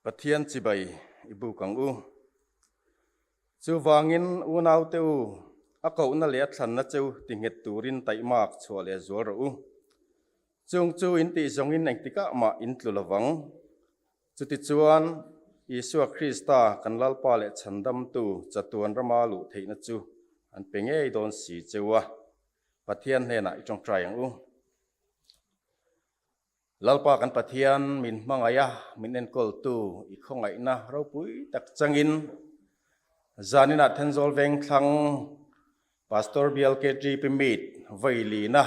Pathian chibai i buk ang u. Chuvangin unaute u, a kohna leh a thlanna cheu ti nghet turin taihmak chhuah leh zual rawh u. Chung chu in tih zawngin engtikah mah in tlu lovang. Chutichuan, Isua Krista kan Lalpa leh Chhandamtu chatuan rama luh theihna chu an pe ngei dawn si cheu a, Pathian hnenah i tawngtai ang u. Lalpa kan Pathian min hmangaih a, min enkawltu i khawngaihna ropui tak changin zaninah Thenzawl Vengthlang Pastor Bial KTP Meet vawi lina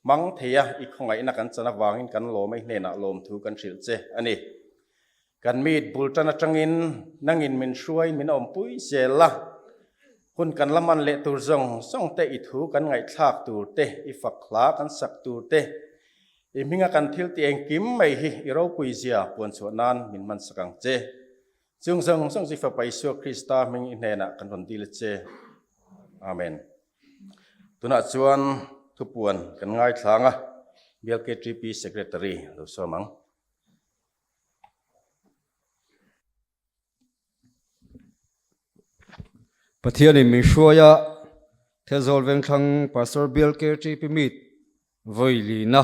hmang thei a, i khawngaihna kan chan avangin kan lawm a, i hnenah lawmthu kan hrilh che a ni. Kan meet bul tan atangin nangin min hruai min awmpui zel a, hun kan la man leh tur zawng zawng te, i thu kan ngaihthlak tur te, i fak hla kan sak tur te, i hminga kan thil tih engkim mai hi i ropui zia puan chhuah nan min hman sak ang che. Chung zawng zawng chu i Fapa Isua Krista hming i hnenah kan rawn dil a che. Amen. Tunah chuan thupuan kan ngaithlang a, BLKTP Secretary lo sawm ang. Pathianin min hruai a, Thenzawl Vengthlang Pastor Bial KTP Meet vawi lina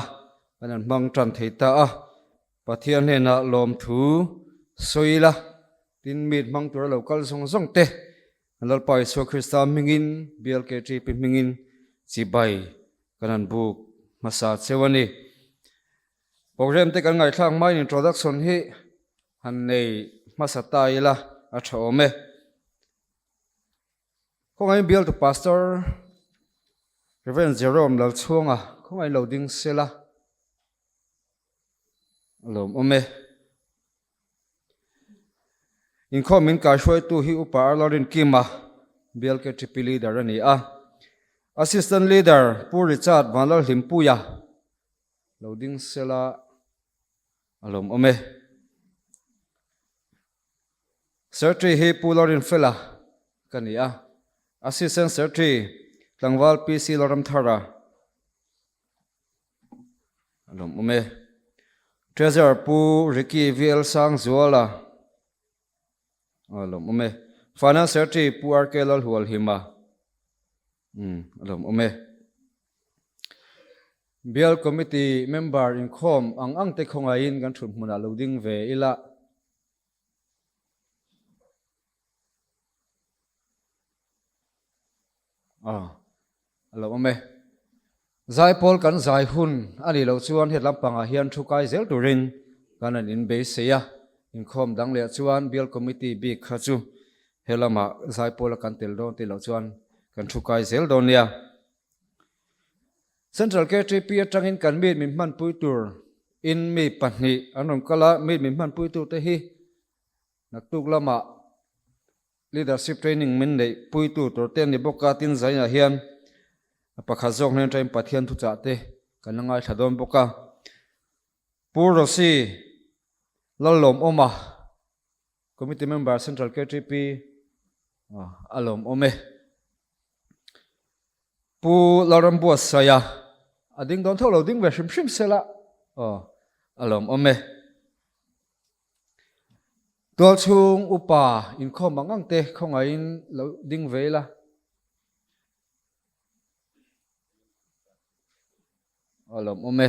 kan han hmang tan thei ta a, Pathian hnenah lawmthu sawi ila, tin meet hmang tura lo kal zawng zawng te Lalpa Isua Krista hmingin Bial KTP hmingin chibai kan han buk hmasa cheu a ni. Program te kan ngaihthlak hmain introduction hi han nei hmasa ta ila a tha awm e. Khawngaihin bialtu Pastor Rev. Jerome Lalchhuanga khawngaihin lo ding sela a lawm awm e. Inkhawm min kaihruaitu hi Upa Arlorin Kima, Bial KTP Leader a ni a. Assistant Leader Pu Richard Vanlalhlimpuia Lo ding sela a lawm awm e. Secretary hi Pu Lorinfela ka ni a, Assistant Secretary Tlangval PC Loramthara a lawm awm e. Treasurer Pu Ricky VL Sangzuala a lawm awm e. Finance Secretary Pu RK Lalhualhima a lawm awm e. Bial Committee member inkhawm ang ang te khawngaihin kan thut hmunah lo ding ve ila. A lo awm e. Zaipawl kan zai hun a nih loh chuan het lampangah hian thu kai zel turin kan han inbeisei a. Inkhawm dang leh chuan Bial Committee bik kha chu he lamah Zaipawla kan tel dawn tih loh chuan kan thu kai zel dawn nia. Central KTP atangin kan meet min hmanpui tur in mi pahnih an rawn kal a, meet min hmanpui tur te hi naktuk lamah leadership training min neih puitu tur te an ni bawk a, tin zainah hian pakhat zawk hnen atangin Pathian thuchah te kan la ngaithla dawn bawk a. Pu Rosy Lallawmawma Committee Member Central KTP a lawmawm e. Pu Lalrambuatsaia a ding dawn tho lo ding ve hrim hrim sela aw a lawmawm e. Tualchhung upa inkhawm ang ang te khawngaihin lo ding ve ila. A lawmawm e.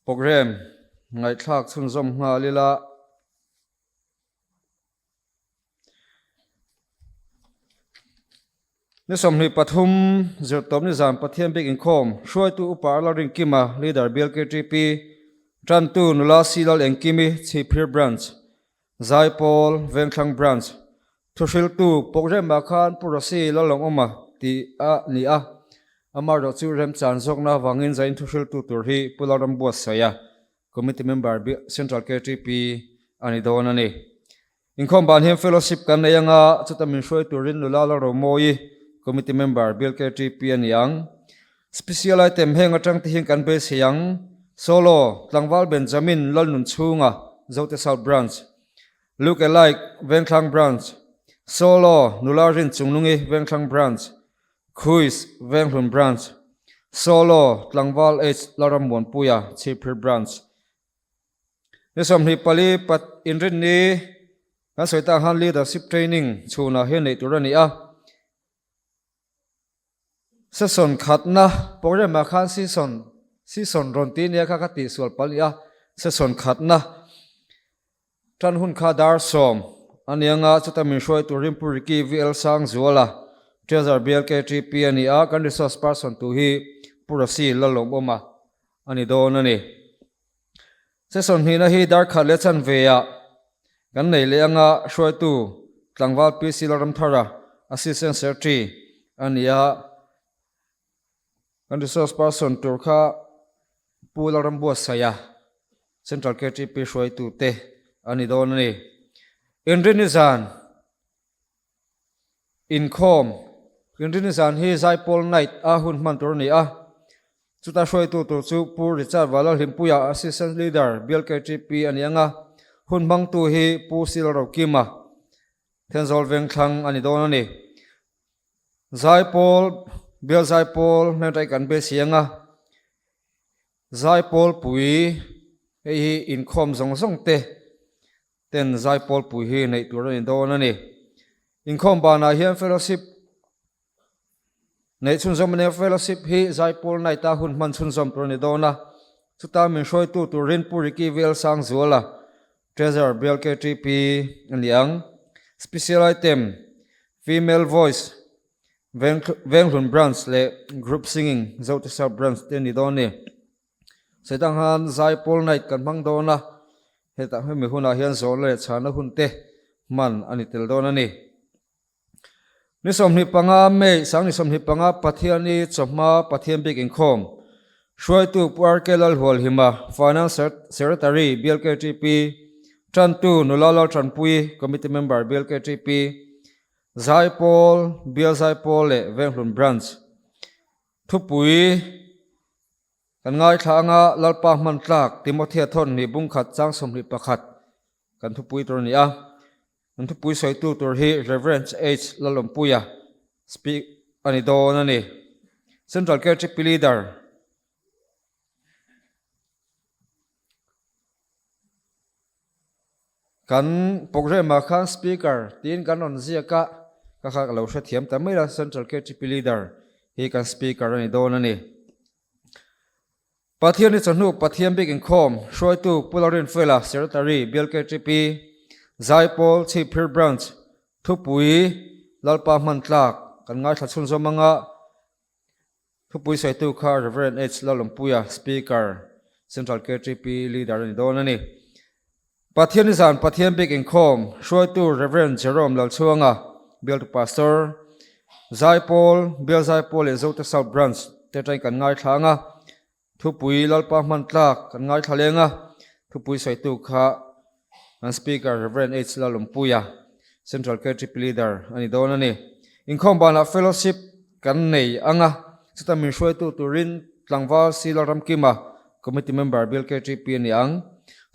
Program ngaihthlak chhunzawm nghal ila. Ni 23 zirtawp nizan Pathian bik inkhawm hruaitu Upa Arla Rinkima Leader BLKTP Tantu Nula C Lal Engkimi Chhiphir Branch Zaipawl Vengthlang Branch Thuhriltu programme-ah khan Pu Rosy Lalawngawma tih a ni a, amaherawh chu remchan zawkna avangin zain thuhriltu tur hi Pu Lalrambuatsaia, Committee Member Central KTP a ni dawn a ni. Inkhawm ban hian Fellowship kan nei anga, chuta min hruai turin Nula Lalromawi, Committee Member Bial KTP a ni ang. Special item heng atang te hian kan beisei ang, Solo, Tlangval Benjamin Lalnunchhunga, Zote South Branch. Look Alike, Vengthlang Branch, Solo, Nula Rin Chungnungi, Vengthlang Branch, Khuis, Venghlun Branch. Solo, Tlangval H Lalrammuanpuia, Chhipphir Branch. Ni 24 pat inrinni kan sawi tak han Leadership Training chhunah hian neih tur a ni a. Session khatna program ah khan season season rawn ti nia kha ka tihsual palh a ni a, session khatna tan hun kha dar sawm a ni anga chuta min hruai tur Rinpu Ricky VL Sangzuala Treasurer BLKTP a ni a, kan resource person tu hi Pu Rosy Lalawmawma a ni dawn a ni. Session hnihna hi dar khat leh chanve ah kan nei leh anga hruaitu tlangval PC Lalramthara Assistant Secretary a ni a, kan resource person tur kha Pu Lalrambuatsaia Central KTP hruaitu te a ni dawn a ni. Inrinni zan Inkhawm, Inrinni zan hi Zaipawl Night a hun hman tur a ni a, chuta hruaitu tur chu Pu Richard Valalhlimpuia, Assistant Leader, BLKTP a ni ang a, hun hmangtu hi Pu Sil Rokima, Thenzawl Vengthlang a ni dawn a ni. Zaipawl, Bial Zaipawl hnen kan be si ang a, Zaipawl pui hei hi inkhawm zawng zawng te ten zaipawl pui hi neih tur a ni dawn a ni. Inkhawm banah hian fellowship neih chhunzawm a nia, fellowship hi zaipawl night a hun hman chhunzawm tur a ni dawn a, chuta min hruaitu turin Pu Ricky VL Sangzuala, Treasurer BLKTP a ni ang. Special item, Female Voice Venghlun Branch leh Group Singing Zotisa Branch te a ni dawn a ni. Saitang han Zaipawl Night kan hmang dawn a, hetah hemi hunah hian zawhna leh chhana hun te hman a ni tel dawn a ni. Ni 25 May, sang ni 25 Pathiani chawhma Pathian bik inkhawm hruaitu Pu RK Lalhualhima, Finance Secretary, BLKTP, Tantu Nula Lalthanpui, Committee Member, BLKTP, Zaipawl, Bial Zaipawl leh Venghlun Branch thupui kan ngaithla anga Lalpa hman tlak Timothea thawn hnih bungkhat chang 21 kan thupui tur a ni a. Kan thupui sawitu tur hi Rev. H. Lalawmpuia speak a ni dawn a ni. Central KTP Leader. Kan programme ah khan speaker tiin kan rawn ziak a, ka kha ka lo hrethiam ta mai la, Central KTP Leader hi kan speaker a ni dawn a ni. Pathian hi chawhnu Pathian bik inkhawm hruaitu Pu Lalrinfela, Secretary, Bial KTP, Zaipawl, Chhipphir Branch, Thupui, Lalpa hman tlak kan ngaithla chhunzawm anga, Thupui sawitu kha Rev. H. Lalawmpuia, Speaker, Central KTP Leader a ni dawn a ni. Pathian zan Pathian bik inkhawm hruaitu Rev. Jerome Lalchhuanga, Bialtu Pastor, Zaipawl, Bial Zaipawl leh Zote South Branch te atangin kan ngaithla ang a, Thupui Lalpa hman tlak kan ngaithla leng a, thupui sawitu kha kan Speaker Rev. H. Lalawmpuia, Central KTP Leader a ni dawn a ni. Inkhawm banah fellowship kan nei ang a, chuta min hruaitu turin Tlangval C. Lalramkima, Committee Member Bill KTP a ni ang.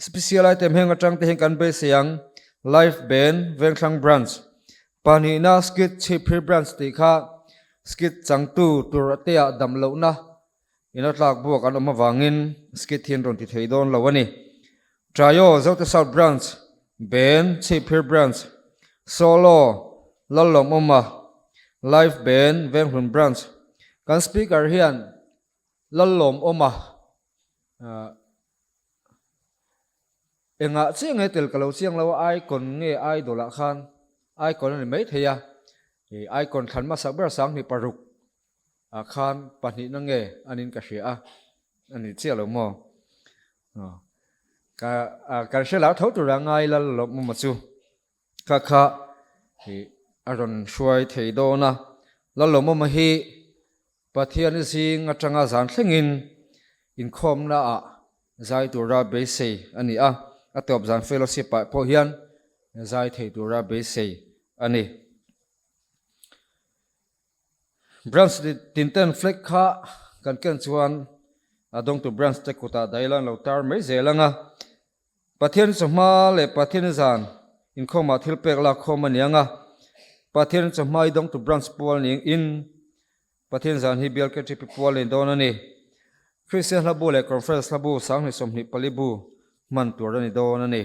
Special item heng atang te hian kan beisei ang, Live Band, Vengthlang Branch, pahnihna Skit Chhipphir Branch tih kha skit changtu tur ateah dam lohna Ina tlak buak an awm avangin skit hi an rawn ti thei dawn lo a ni. Traio, Zote South Branch, Ben, Chhipphir Branch, Solo, Lallawmawma, Live Ben, Venghlun Branch. Kan Speaker hian Lallawmawma engah chiah nge tel ka lo chiang lo a, Icon nge Idol ah khan Icon a ni maithei a, Icon thlan hmasak ber 2006 Ah khan pahnihna nge anin ka hria a, a ni chiah lo maw? Ka kan hre lar tho tura ngai lal lo maw chu kha kha hi a rawn hruai thei dawn a, lal lo maw hi Pathian zing atanga zan thlengin inkhawmna ah zai tura beisei a ni a, a tawp zan fellowship ah pawh hian zai thei tura beisei a ni. Branch tin ten flag kha kan ken chuan a dawngtu branch te kutah daih ila an lo tar mai zel ang a. Pathian chawhma leh Pathian zan inkhawmah thil pek lak khawm a ni ang a. Pathian chawhma i dawngtu branch pual ning in. Pathian zan hi Bial KTP pual a ni dawn a ni. Kristian hla bu leh Conference hla bu 2024 bu hman tur a ni dawn a ni.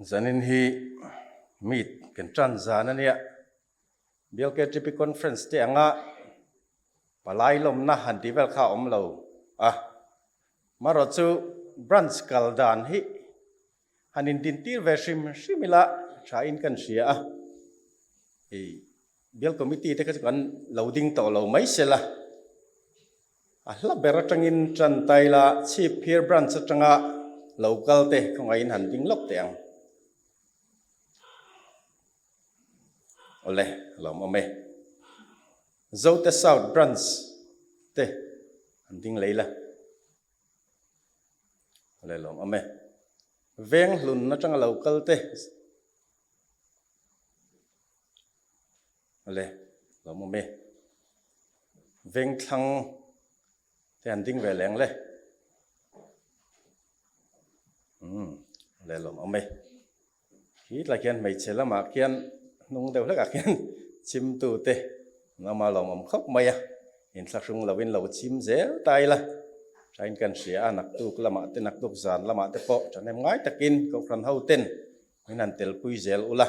Zanin hi meet kan tan zan a nia. Bial KTP Conference te anga palai lawmna han tih vel kha a awm lo a. Marawh chu branch kal dan hi han indintir ve hrim hrim ila tha in kan hria a. Hei Bial Committee te kha chu kan lo ding tawh lo mai sela. A hla ber atangin tan taila Chhipphir Branch atanga lo kal te khawngaihin han ding lawk teh ang. Awle, lawmawm e. Zote South Branch te han ding lei la. Awle, lawmawm e. Venghlun atanga lo kal te. Awle, lawmawm e. Vengthlang te han ding ve leng le. Umm, awle lawmawm e. Khi tlai khian hmeichhe lamah khian hnung deuh hlekah khian chimtu te an awm a lawmawm khawp mai a, inthlahrung lovin lo chim zel ta ila. Thain kan hria a, naktuk lamah te naktuk zan lamah te pawh thahnem ngai takin Kohhran ho ten min han telpui zel ula.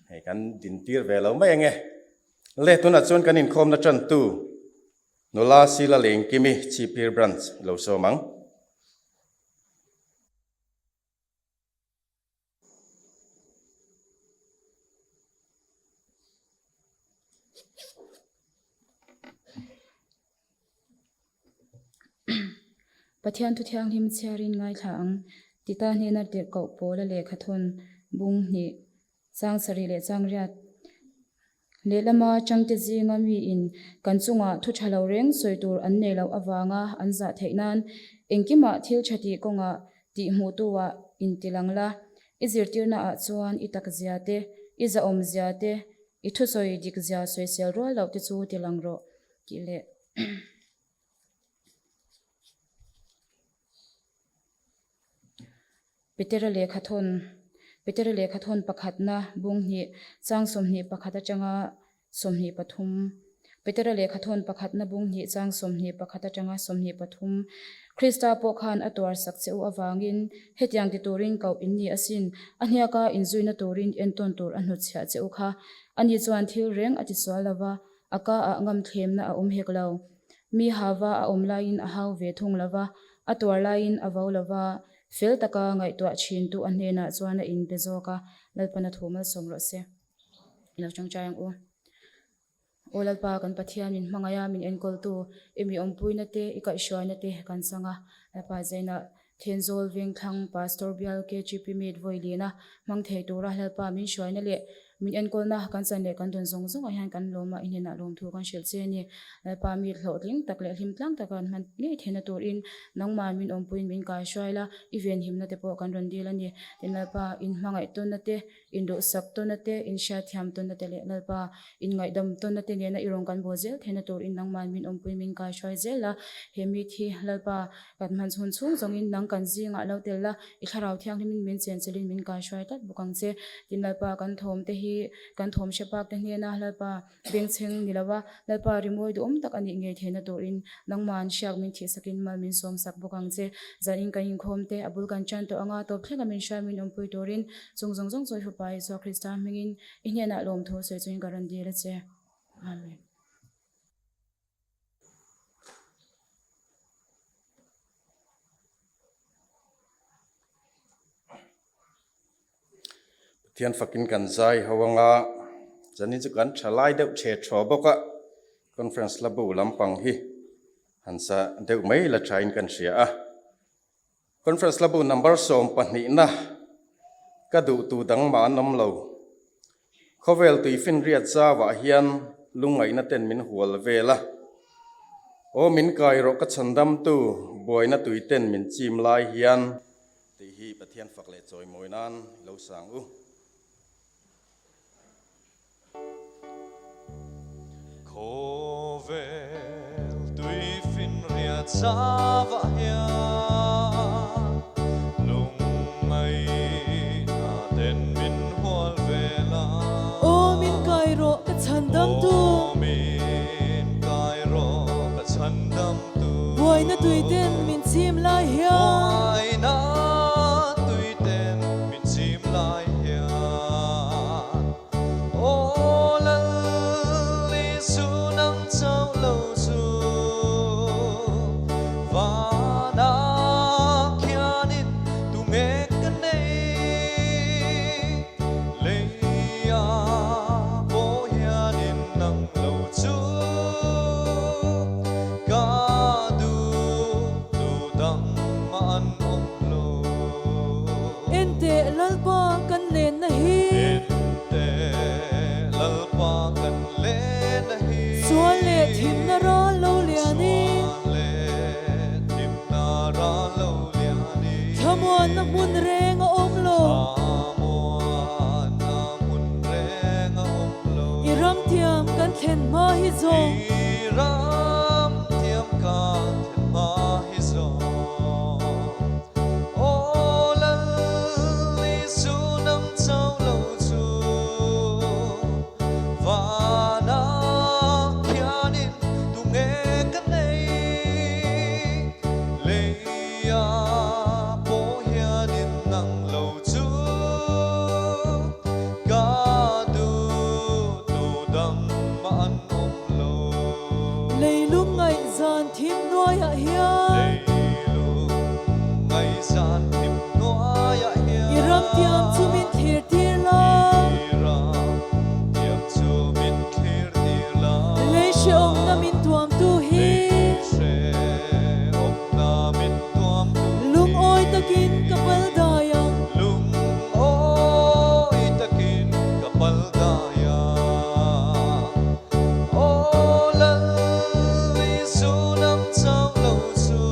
Hei kan dintir ve lo mai ange. Le tunah chuan kan inkhawmna tantu nula Sila Lengkimi Chhipphir Branch lo sawm ang. Pathian thu thianghlim chhiarin ngaithla ang. Tita hnena tirhkoh Paula lehkha thawn bung hnih, chang sarih leh chang riat lehlama changte zinga miin kan chungah thu tha lo reng sawi tur an nei loh avanga an zah theih nan engkimah thil tha tih kawngah tih hmuhtuah intilang la. I zirtirnaah chuan i takzia te, i zahawmzia te, I thusawi dik zia sawisel rual loh te chu ti lang rawh tih leh Petera lehkha thawn Petera lehkha thawn pakhatna bung hnih chang 21 atanga 23 Petera lehkha thawn pakhatna bung hnih chang 21 atanga 23 Krista pawh khan a tuar sak che u avangin hetiang ti turin koh in ni asin, a hniaka inzuina turin entawn tur a hnutchhiah che u kha. Ani chuan thil reng a ti sual lo va, a ka ah ngamthlemna a awm hek lo. Mi hava a awm laiin a hau ve thung lo va, a tuar laiin a vo lo va, fel taka ngaihtuah thintu a hnenah chuan a inpe zawk a, Lalpan a thu malsawm rawh se. I lo tangtai ang u. Aw Lalpa, kan Pathian min hmangaih a, min enkawltu, i mi awmpuina te, i kaihhruaina te kan chang a. Lalpa Zainah Thenzawl Vengthlang Pastor Bial KGP Meet Vawilina hmang thei tura Lalpa min hruaina leh min enkawlna kan chan leh kan dawn zawng zawngah hian kan lawm a, i hnenah lawmthu kan hrilh che a ni. Lalpa meet hlawhtling tak leh hlim tlang taka kan hman ngei theihna turin nangmah min awmpuiin min kaihruai la, i venhimna te pawh kan rawn dil a ni. Tin Lalpa, in hmangaih tawnna te, Induhsak tawnna te, inhriatthiam tawnna te leh Lalpa inngaihdam tawnna te nena i rawn kan bawl zel theihna turin nangman min awmpui min kaihruai zel a. He meet hi Lalpa kan hman chhun chhung zawngin nang kan zingah lo tel la, i thlarau thianghlimin min chenchilhin min kaihruai tlat bawk ang che. Tin Lalpa kan thawm te hi kan thawm hre pak te hnena Lalpa Bengchheng ni lova Lalpa rimawi duhawm tak a nih ngei theihna turin nangman hriak min thihsakin mal min sawmsak bawk ang che. Zanin kan inkhawm te a bul kan ṭan tawh anga tawp thlenga min hruai min awmpui turin chung zawng zawng chu i Fapa Isua Krista hmingin i hnenah lawmthu sawi chungin ka rawn dil a che. Amen. Pathian fakin kan zai ho anga zanin chu kan tha lai deuh chhe thaw bawk a, conference la bu lampang hi han sa deuh mai la thain kan hria a. Conference la bu number 12 na ka duh tu dang mah an awm lo. Khawvel tuifinriat zauah hian lungngaihna ten min hual vel a. Aw min kai rawh ka chhandamtu buaina tui ten min chim lai hian. Tih hi Pathian fak leh chawimawi nan i lo sang u. Khawvel tuifinriat zauah hian lungngaihna. thlen hma hi zawng. I ram tiam ka thlen hma hi zawng. Aw Lal Isu nang chau lo chu Vanah khianin tunge ka nei Leia pawh hianin nang lo chu Ka duh tu dang mah an awm lo. Leilung ngaihzan thim hnuaiah hian. Leilung ngaihzan thim hnuaiah hian. I ram tiam chu min thlir tir la. I ram tiam chu min thlir tir la. Lei hrehawmna min tuamtu hi. Lei hrehawmna min tuamtu hi. Lungawi takin ka pal dai ang. Lungawi takin ka pal dai ang. Aw Lal Isu nang chau lo chu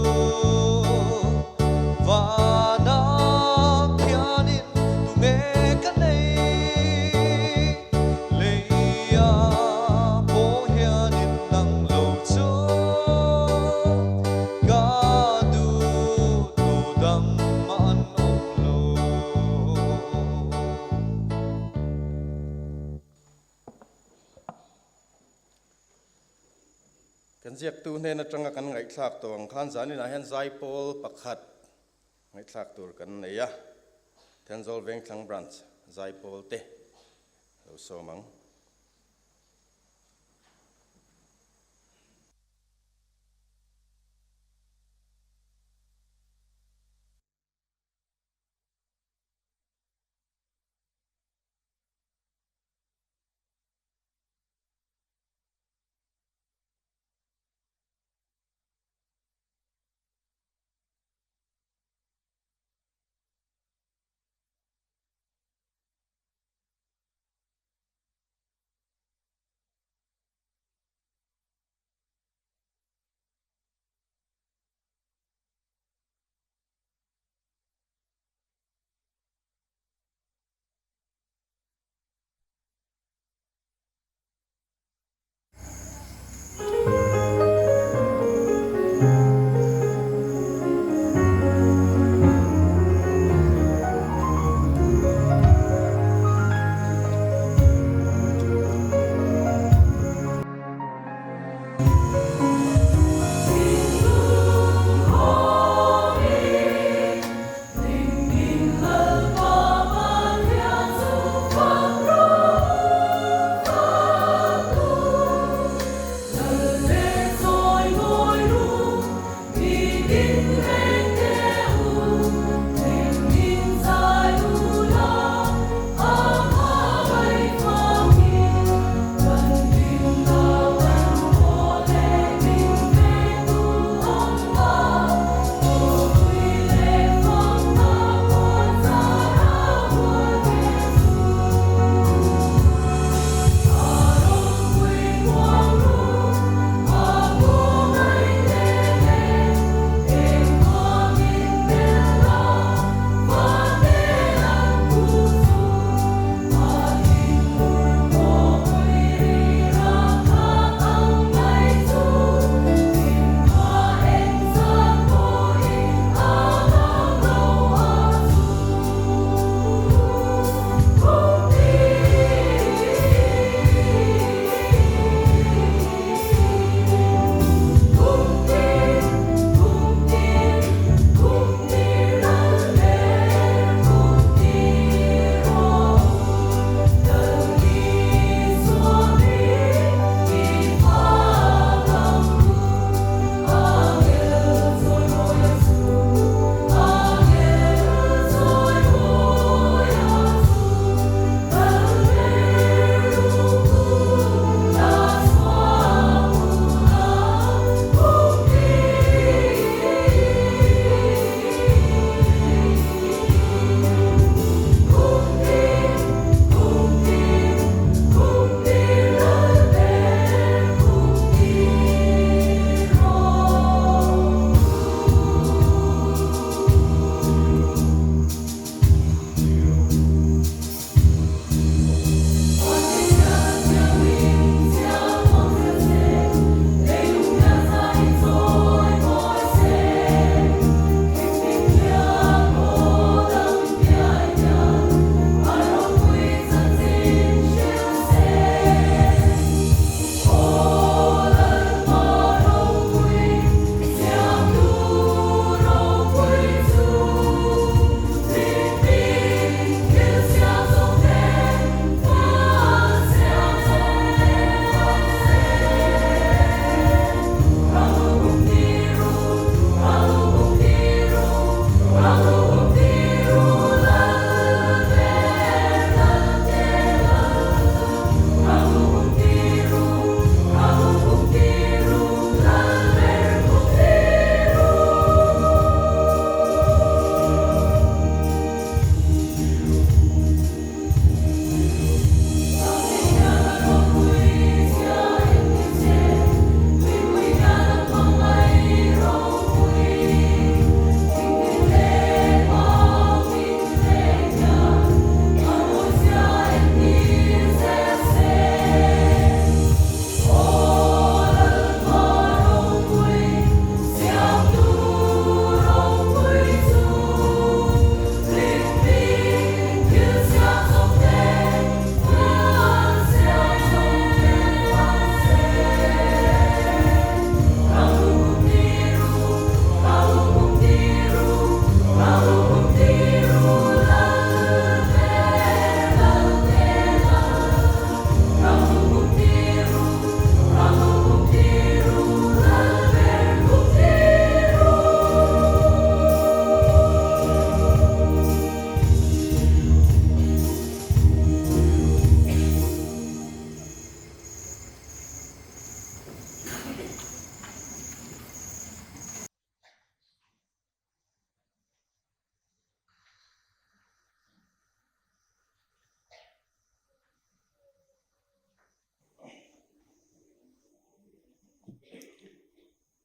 Vanah khianin tunge ka nei Leia pawh hianin nang lo chu Ka duh tu dang mah an awm lo. Kan ziaktu hnen atanga kan ngaihthlak tawh ang khan zaninah hian zaipawl pakhat ngaihthlak tur kan nei a, Thenzawl Vengthlang Branch zaipawl te lo sawm ang.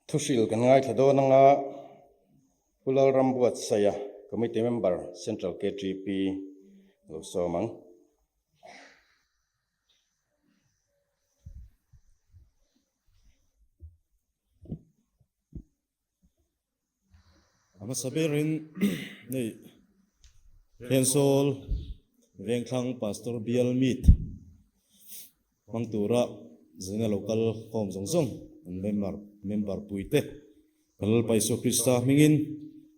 Thuhril kan ngaithla dawn anga Pu Lalrambuatsaia, Committee Member, Central KTP lo sawm ang. A hmasa berin nei Thensawl Vengthlang Pastor Bial Meet hmang tura zina lo kal khawm zawng zawng an member member puite kan Lalpa Isua Krista hmingin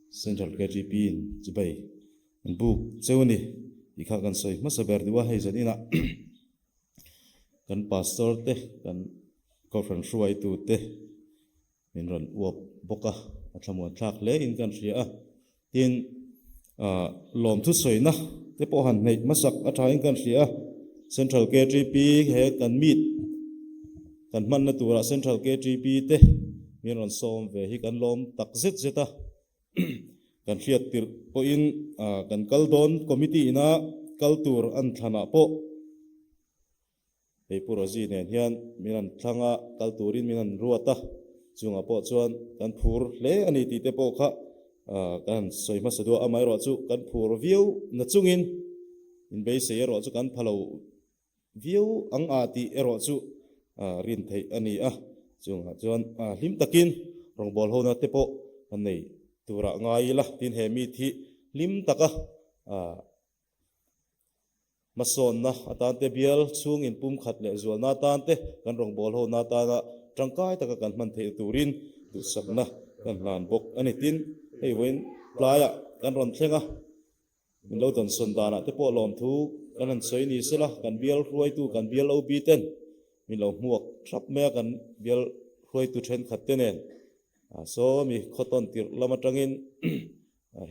Central KTP in chibai an buk cheu a ni tih kha kan sawi hmasa ber duh a, hei zan inah kan Pastor te kan Kohhran hruaitute Min rawn uap bawk a, a thlamuan thlak hle in kan hria a. Tin, lawmthu sawina te pawh han hneih hmasak a tha in kan hria a. Central KTP he kan meet kan hmanna turah Central KTP te min rawn sawm ve hi kan lawm tak zet zet a. Kan hriat tirh pawhin kan kal dawn committee ina kal tur an thlanah pawh Hei Pu Rosie nen hian min an thlang a, kal turin min an ruat a, chungah pawh chuan kan phur hle a ni tih te pawh kha kan han sawi hmasa duah a, amaherawh chu kan phur viau na chungin inbeisei erawh chu kan pha lo viau ang a tih erawh chu rin theih a ni a, chungah chuan hlim takin rawngbâwl hona te pawh kan nei turah ngai ila tin he meet hi hlim taka Hmasawnna atan te, bial chhung inpumkhat leh zualna atan te, kan rawngbâwl hona atana tangkai taka kan hman theih turin duhsakna kan hlan bawk a ni. Tin, hei vawiin tlaiah kan rawn thleng a, min lo dawnsawn danah te pawh lawmthu kan han sawi ni sela, kan bial hruaitu, kan bial OB ten min lo hmuak thap mai a, kan bial hruaitu thenkhat te nen. Saw mi khawtawn tirh lam atangin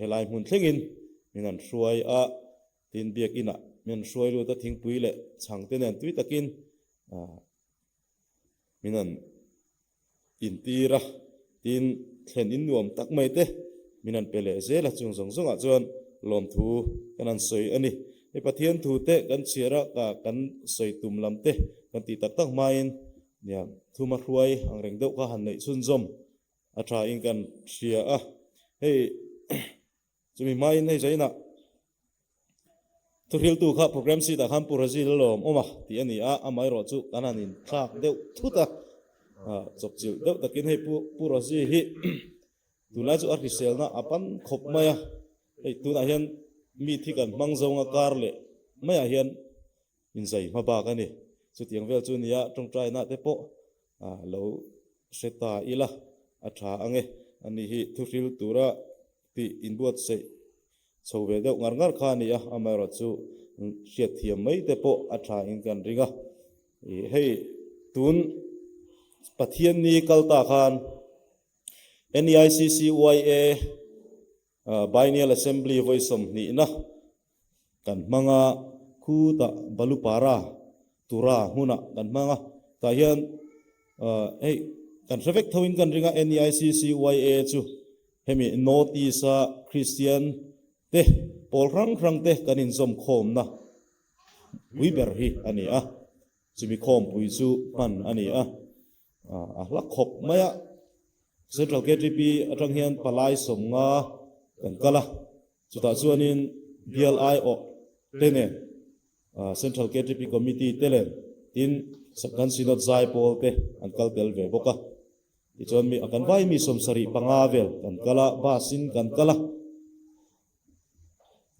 helai hmun thlengin min han hruai a. Tin, biakinah min hruai lut a, thingpui leh chhangte nen tui takin min han intir a, tin, thlen in nuam tak mai te min han pe leh zel a, chung zawng zawngah chuan lawmthu kan han sawi a ni. Hei Pathian thu te kan chhiar a, ka kan sawi tum lam te kan tih tak tak hmain nia thuma hruai ang reng deuh kha han neih chhunzawm a tha in kan hria a, hei Chumi hmain hei zainah thuhriltu kha program sheet ah khan Pu Razil a lawm awm a tih a ni a, amaherawh chu kan han inthlak deuh thut a, chawpchilh deuh takin hei Pu Pu Razi hi tunlai chu a hriselna a pan khawp mai a, hei tunah hian meet hi kan hmang zawnga kar leh maiah hian inzai hma bak a ni. Chutiang vel chu nia tawngtaina te pawh lo hre ta ila a tha ang e. Ani hi thuhril tura tih inbuatsaih chho ve deuh ngar ngar kha a ni a, amaherawh chu hriatthiam mai te pawh a tha in kan ring a. Hei tun Pathianni kal ta khan NEICCYA Biennial Assembly vawi sawmhnihna kan hmang a, khutah Balupara, Tura hmunah kan hmang a, tah hian hei kan hre vek thoin kan ring a, NEICCYA chu hemi North East-a Kristian te pawl hrang hrang te kan inzawmkhawmna pui ber hi a ni a, chumi khawmpui chu hman a ni a, a hla khawp mai a. Central KTP atang hian palai sawmnga kan kal a, chutah chuanin bial aiawh te nen Central KTP Committee te nen tin kan Synod zaipawl te an kal tel ve bawk a. Tichuan mi kan vai mi 75 vel kan kal a, bus in kan kal a.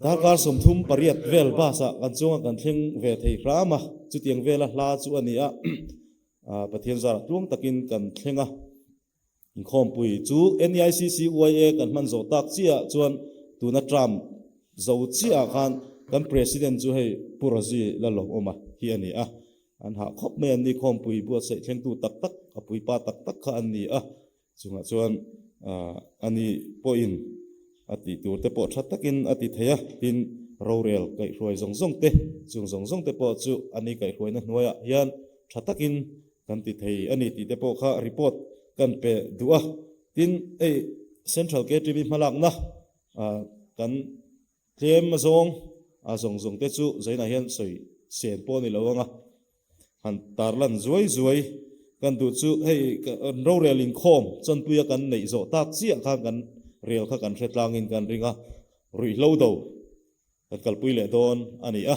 Darkar 38 vel bus ah kan chunga kan thleng ve thei hram a, chutiang vela hla chu a ni a. Pathian zarah tluang takin kan thleng a, inkhawmpui chu NEICCYA kan hman zawh tak chiah chuan tuna term zo chiah ah khan kan President chu hei Pu Razi Lalawmawma hi a ni a, an hah khawp mai an ni, khawmpui buatsaih thlengtu tak tak, a puipa tak tak kha an ni a, Chungah chuan ani pawhin a tih tur te pawh tha takin a ti thei a, tin rorel kaihhruai zawng zawng te, chung zawng zawng te pawh chu ani kaihhruaina hnuaiah hian tha takin kan ti thei a ni tih te pawh kha report kan pe duh a. Tin, hei Central KTV hmalakna kan tlem azawng a zawng zawng te chu zainah hian sawi sen pawh a ni lo ang a, han tarlan zuai zuai. Kan duh chu hei rorel inkhawm chawnpuia kan neih zawh tak chiah khan kan rel kha kan hre tlangin kan ring a, ruihhlo do kan kalpui leh dawn a ni a.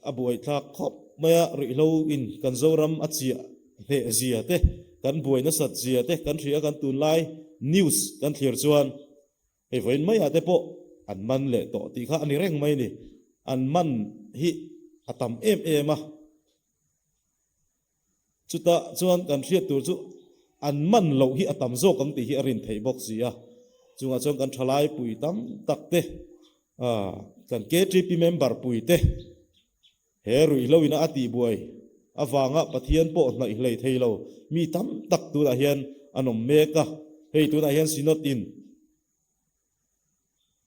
A buaithlak khawp mai a, ruihhlo in kan Zoram a chiah hneh zia te, kan buai nasat zia te kan hria kan tunlai news kan thlir chuan Hei vawiin maiah te pawh an man leh tawh tih kha a ni reng mai ni. An man hi a tam em em a. Chutah chuan kan hriat tur chu an man loh hi a tam zawk ang tih hi a rin theih bawk si a. Chungah chuan kan thalai pui tam tak te, kan KTP member pui te, He ruihhlo ina a tihbuai avanga Pathian pawh hnaih hlei thei lo mi tam tak tunah hian an awm mek a. Hei tunah hian Synod in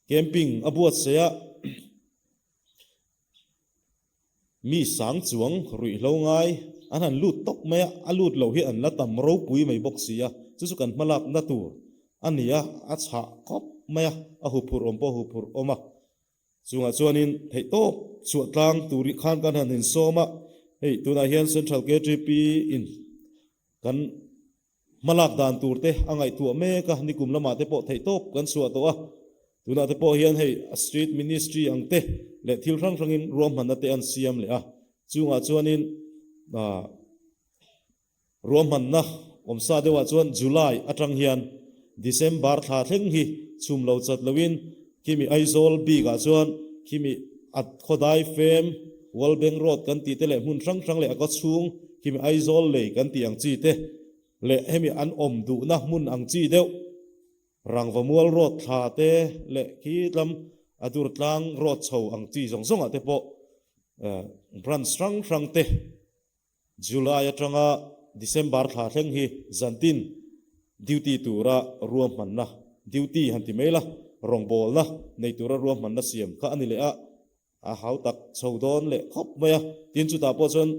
camping a buatsaih a, mi sang chuang ruihhlo ngai an han lut tawp mai a, a lut lo hi an la tam ropui mai bawk si a, chu chu kan hmalakna tur a ni a, a chhah khawp mai a, a huphurh awm pawh a huphurh awm a. Chungah chuanin theihtawp chhuah tlang tur hi khan kan han insawm a, hei tunah hian Central KTP in kan hmalak dan tur te a ngaihtuah mek a, nikum lamah te pawh theihtawp kan chhuah tawh a, tunah te pawh hian hei a Street Ministry ang te leh thil hrang hrangin ruahmanna te an siam leh a, chungah chuanin ah. Ruahmanna awmsa deuhah chuan July atang hian December thla thleng hi chhum lo chat loin khimi Aizawl bikah chuan khimi a khawdai fem World Bank Road kan tih te leh hmun hrang hrang leh a kaw chhung khimi Aizawl lei kan tih ang chi te leh hemi an awm duhna hmun ang chi deuh Rangvamual Road thla te leh khi tlam a Durtlang Road chho ang chi zawng zawngah te pawh branch hrang hrang te July atanga December thla thleng hi zantin duty tura ruahmanna, duty han ti mai la, rawngbawlna nei tura ruahmanna siam kha a ni leh a, a hau tak chho dawn leh khawp mai a. Tin, chutah pawh chuan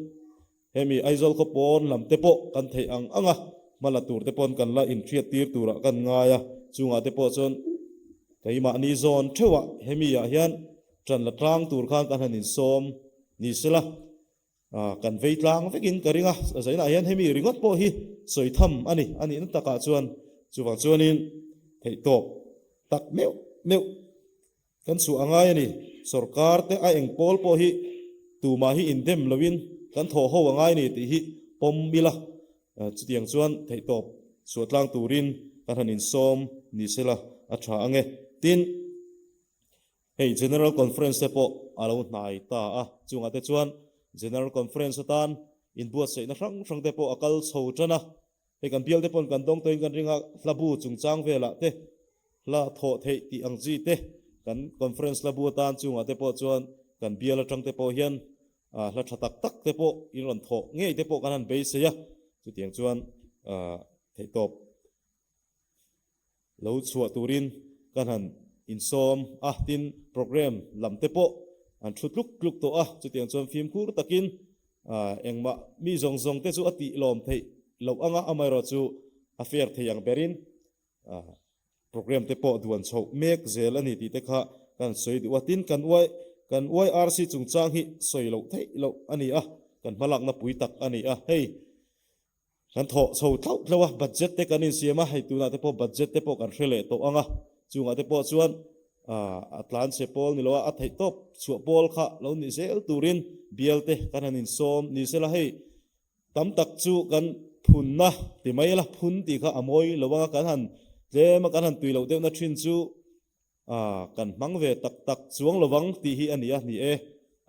hemi Aizawl khaw pawn lam te pawh kan theih ang ang a, hma la tur te pawn kan la inhriat tir turah kan ngai a, chungah te pawh chuan keimahni zawn theuhah hemi ah hian ṭan la tlang tur khan kan han insawm ni sela. Kan vei tlang vekin ka ring a, zainah hian hemi ringawt pawh hi sawi tham a ni, a nihna takah chuan chuvang chuanin theihtawp tak meuh meuh kan chhuah a ngai a ni. Sorkar te a eng pawl pawh hi tumah hi indem loin kan thawh ho a ngai a ni tih hi pawm ila, chutiang chuan theihtawp chhuah tlang turin kan han insawm ni sela a tha ang e. Tin. Hei General Conference te pawh a lo hnai ta a, chungah te chuan General Conference atan inbuatsaihna hrang hrang te pawh a kal chho tan a. Hei kan bial te pawn kan dawng tawhin kan ring a, hlabu chungchang velah te hla thawh theih tih ang chi te kan Conference hlabu atan chungah te pawh chuan kan bial atang te pawh hian hla tha tak tak te pawh in rawn thawh ngei te pawh kan han beisei a, chutiang chuan theihtawp Lo chhuah turin kan han insawm a, tin programme lam te pawh an thu tluk tluk tawh a, chutiang chuan fimkhur takin engmah mi zawng zawng te chu a tih lawm theih loh anga amaherawh chu a fair thei ang berin programme te pawh duan chhoh mek zel a ni tih te kha kan sawi duh a, tin kan uai kan YRC chungchang hi sawi loh theih loh a ni a, kan hmalakna pui tak a ni a, hei. Kan thawh chho tlauh tlauh a, budget te kan insiam a, hei tunah te pawh budget te pawh kan hre leh tawh ang a, chungah te pawh chuan a tlanchhe pawl ni lo a, a theih tawp chhuah pawl kha lo ni zel turin bial te kan han insawm ni sela hei tam tak chu kan phunna ti mai la, phun tih kha a mawi lo ang a, kan han tlem a kan han tui loh deuhna thin chu kan hmang ve tak tak chuang lovang tih hi a ni a, ni e,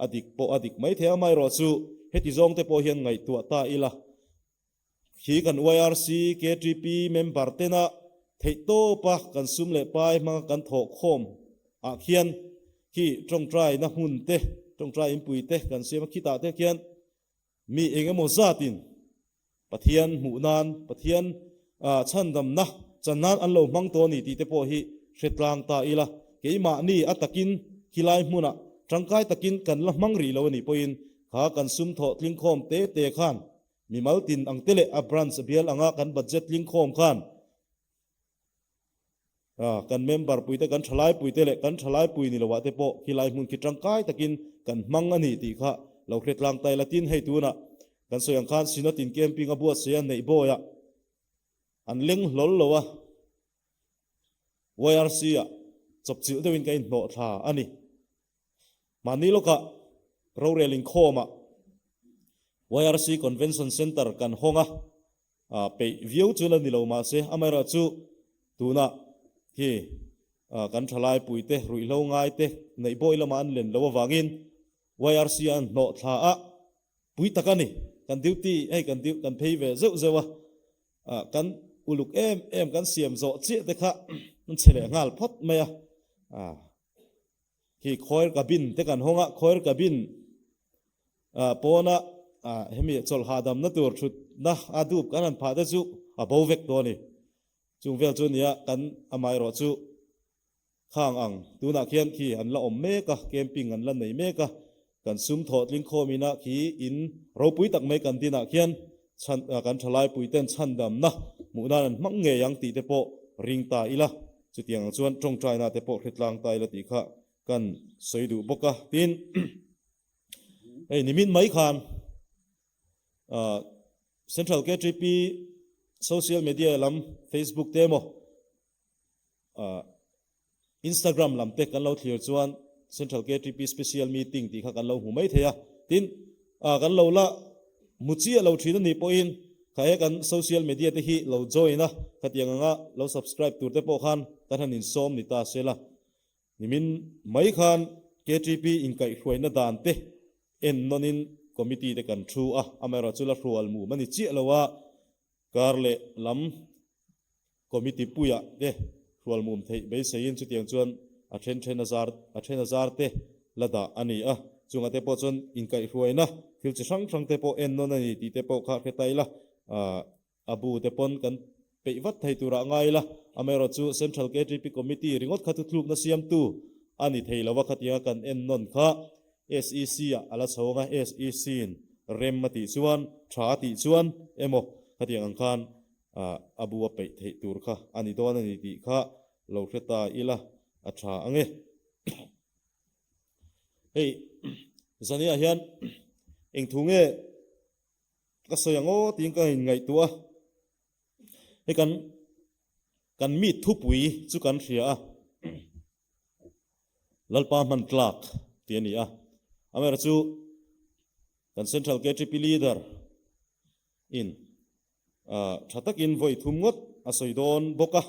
a dik pawh a dik mai thei a, amaherawh chu heti zawng te pawh hian ngaihtuah ta ila, khi kan YRC, KTP member tena theihtawpa kan sum leh pai hmanga kan thawh khawm ah khian khi tawngtai na hmun te, tawngtai inpui te kan siam a, khitah te khian Mi eng emaw zatin Pathian hmuh nan, Pathian chhandamna chan nan an lo hmang tawh a ni tih te pawh hi hre tlang ta ila, keimahni a takin khilai hmunah tangkai takin kan la hmang rih lo a nih pawhin kha kan sum thawh tlingkhawm te te khan mimal tin ang te leh a branch bial anga kan budget tlingkhawm khan Kan member puite, kan thalai puite leh kan thalai pui ni loah te pawh khilai hmun khi tangkai takin kan hmang a ni tih kha lo hre tlang ta ila. Tin, hei tunah Kan sawi ang khan Synod in camping a buatsaih a neih bawiah an leng hlawl lo a, YRC ah chawpchilh deuhin ka inhnawh thla a ni. Mahni lawkah rorel inkhawmah YRC Convention Centre kan hawng a, peih viau chu la ni lo mahse amaherawhchu tunah khi kan thalai puite ruihhlo ngaite neih bawi lamah an len lo avangin YRC a an hnawh thla a, pui tak a ni. Kan duty hei kan kan phei ve zeuh zeuh a, kan uluk em em kan siam zawh chiah te kha an che leh nghal phawt mai a. Khi khawi cabin te kan hawng a, khawi cabin pawna hemi chawlh hahdamna tur thutna a dup kan han phah te chu a bo vek tawh a ni. Chung vel chu nia kan amaherawh chu Khang ang, tunah khian khi an la awm mek a, camping an la nei mek a, kan sum thawh tling khawm ina khi in ropui tak mai kan dinah khian chhan kan thalai puiten chhandamna hmuh nan an hmang ngei ang tih te pawh ring ta ila, chutiang ang chuan tawngtaina te pawh hretlang ta ila tih kha kan sawi duh bawk a. Tin, hei nimin mai khan Central KTP social media lam Facebook te emaw, Instagram lam te kan lo thlir chuan Central KTP Special Meeting tih kha kan lo hmu mai thei a. Tin, kan lo la hmu chiah lo thin a nih pawhin kha he kan social media te hi lo join a, khatiang anga lo subscribe tur te pawh khan kan han insawm ni ta se la. Nimin mai khan KTP inkaihhruaina dan te en nawnin committee te kan thu a, amaherawhchu la hrual mum a ni chiah lo a, kar leh lam Committee puiah te hrualmum theih beiseiin chutiang chuan a then then a zar a then a zar te la dah a ni a. Chungah te pawh chuan inkaihhruaina thil chi hrang hrang te pawh en nawn a ni tih te pawh kha hre ta ila, a bu te pawn kan peih vat thei turah ngai ila. Amaherawh chu Central KTP Committee ringawt kha thuthlukna siamtu a ni thei lo a, khatianga kan en nawn kha SEC ah a la chho ang a, SEC in rem a tih chuan, tha a tih chuan emaw khatiang ang khan a bu a peih theih tur kha a ni dawn a ni tih kha lo hre ta ila a tha ang e. Hei zaniah hian eng thu nge ka sawi ang aw tiin ka inngaihtuah a, hei kan kan mi thupui chu kan hria a, Lalpa hman tlak tih a ni a, amaherawhchu kan Central KTP Leader in Tha takin vawi thum ngawt a sawi dawn bawk a,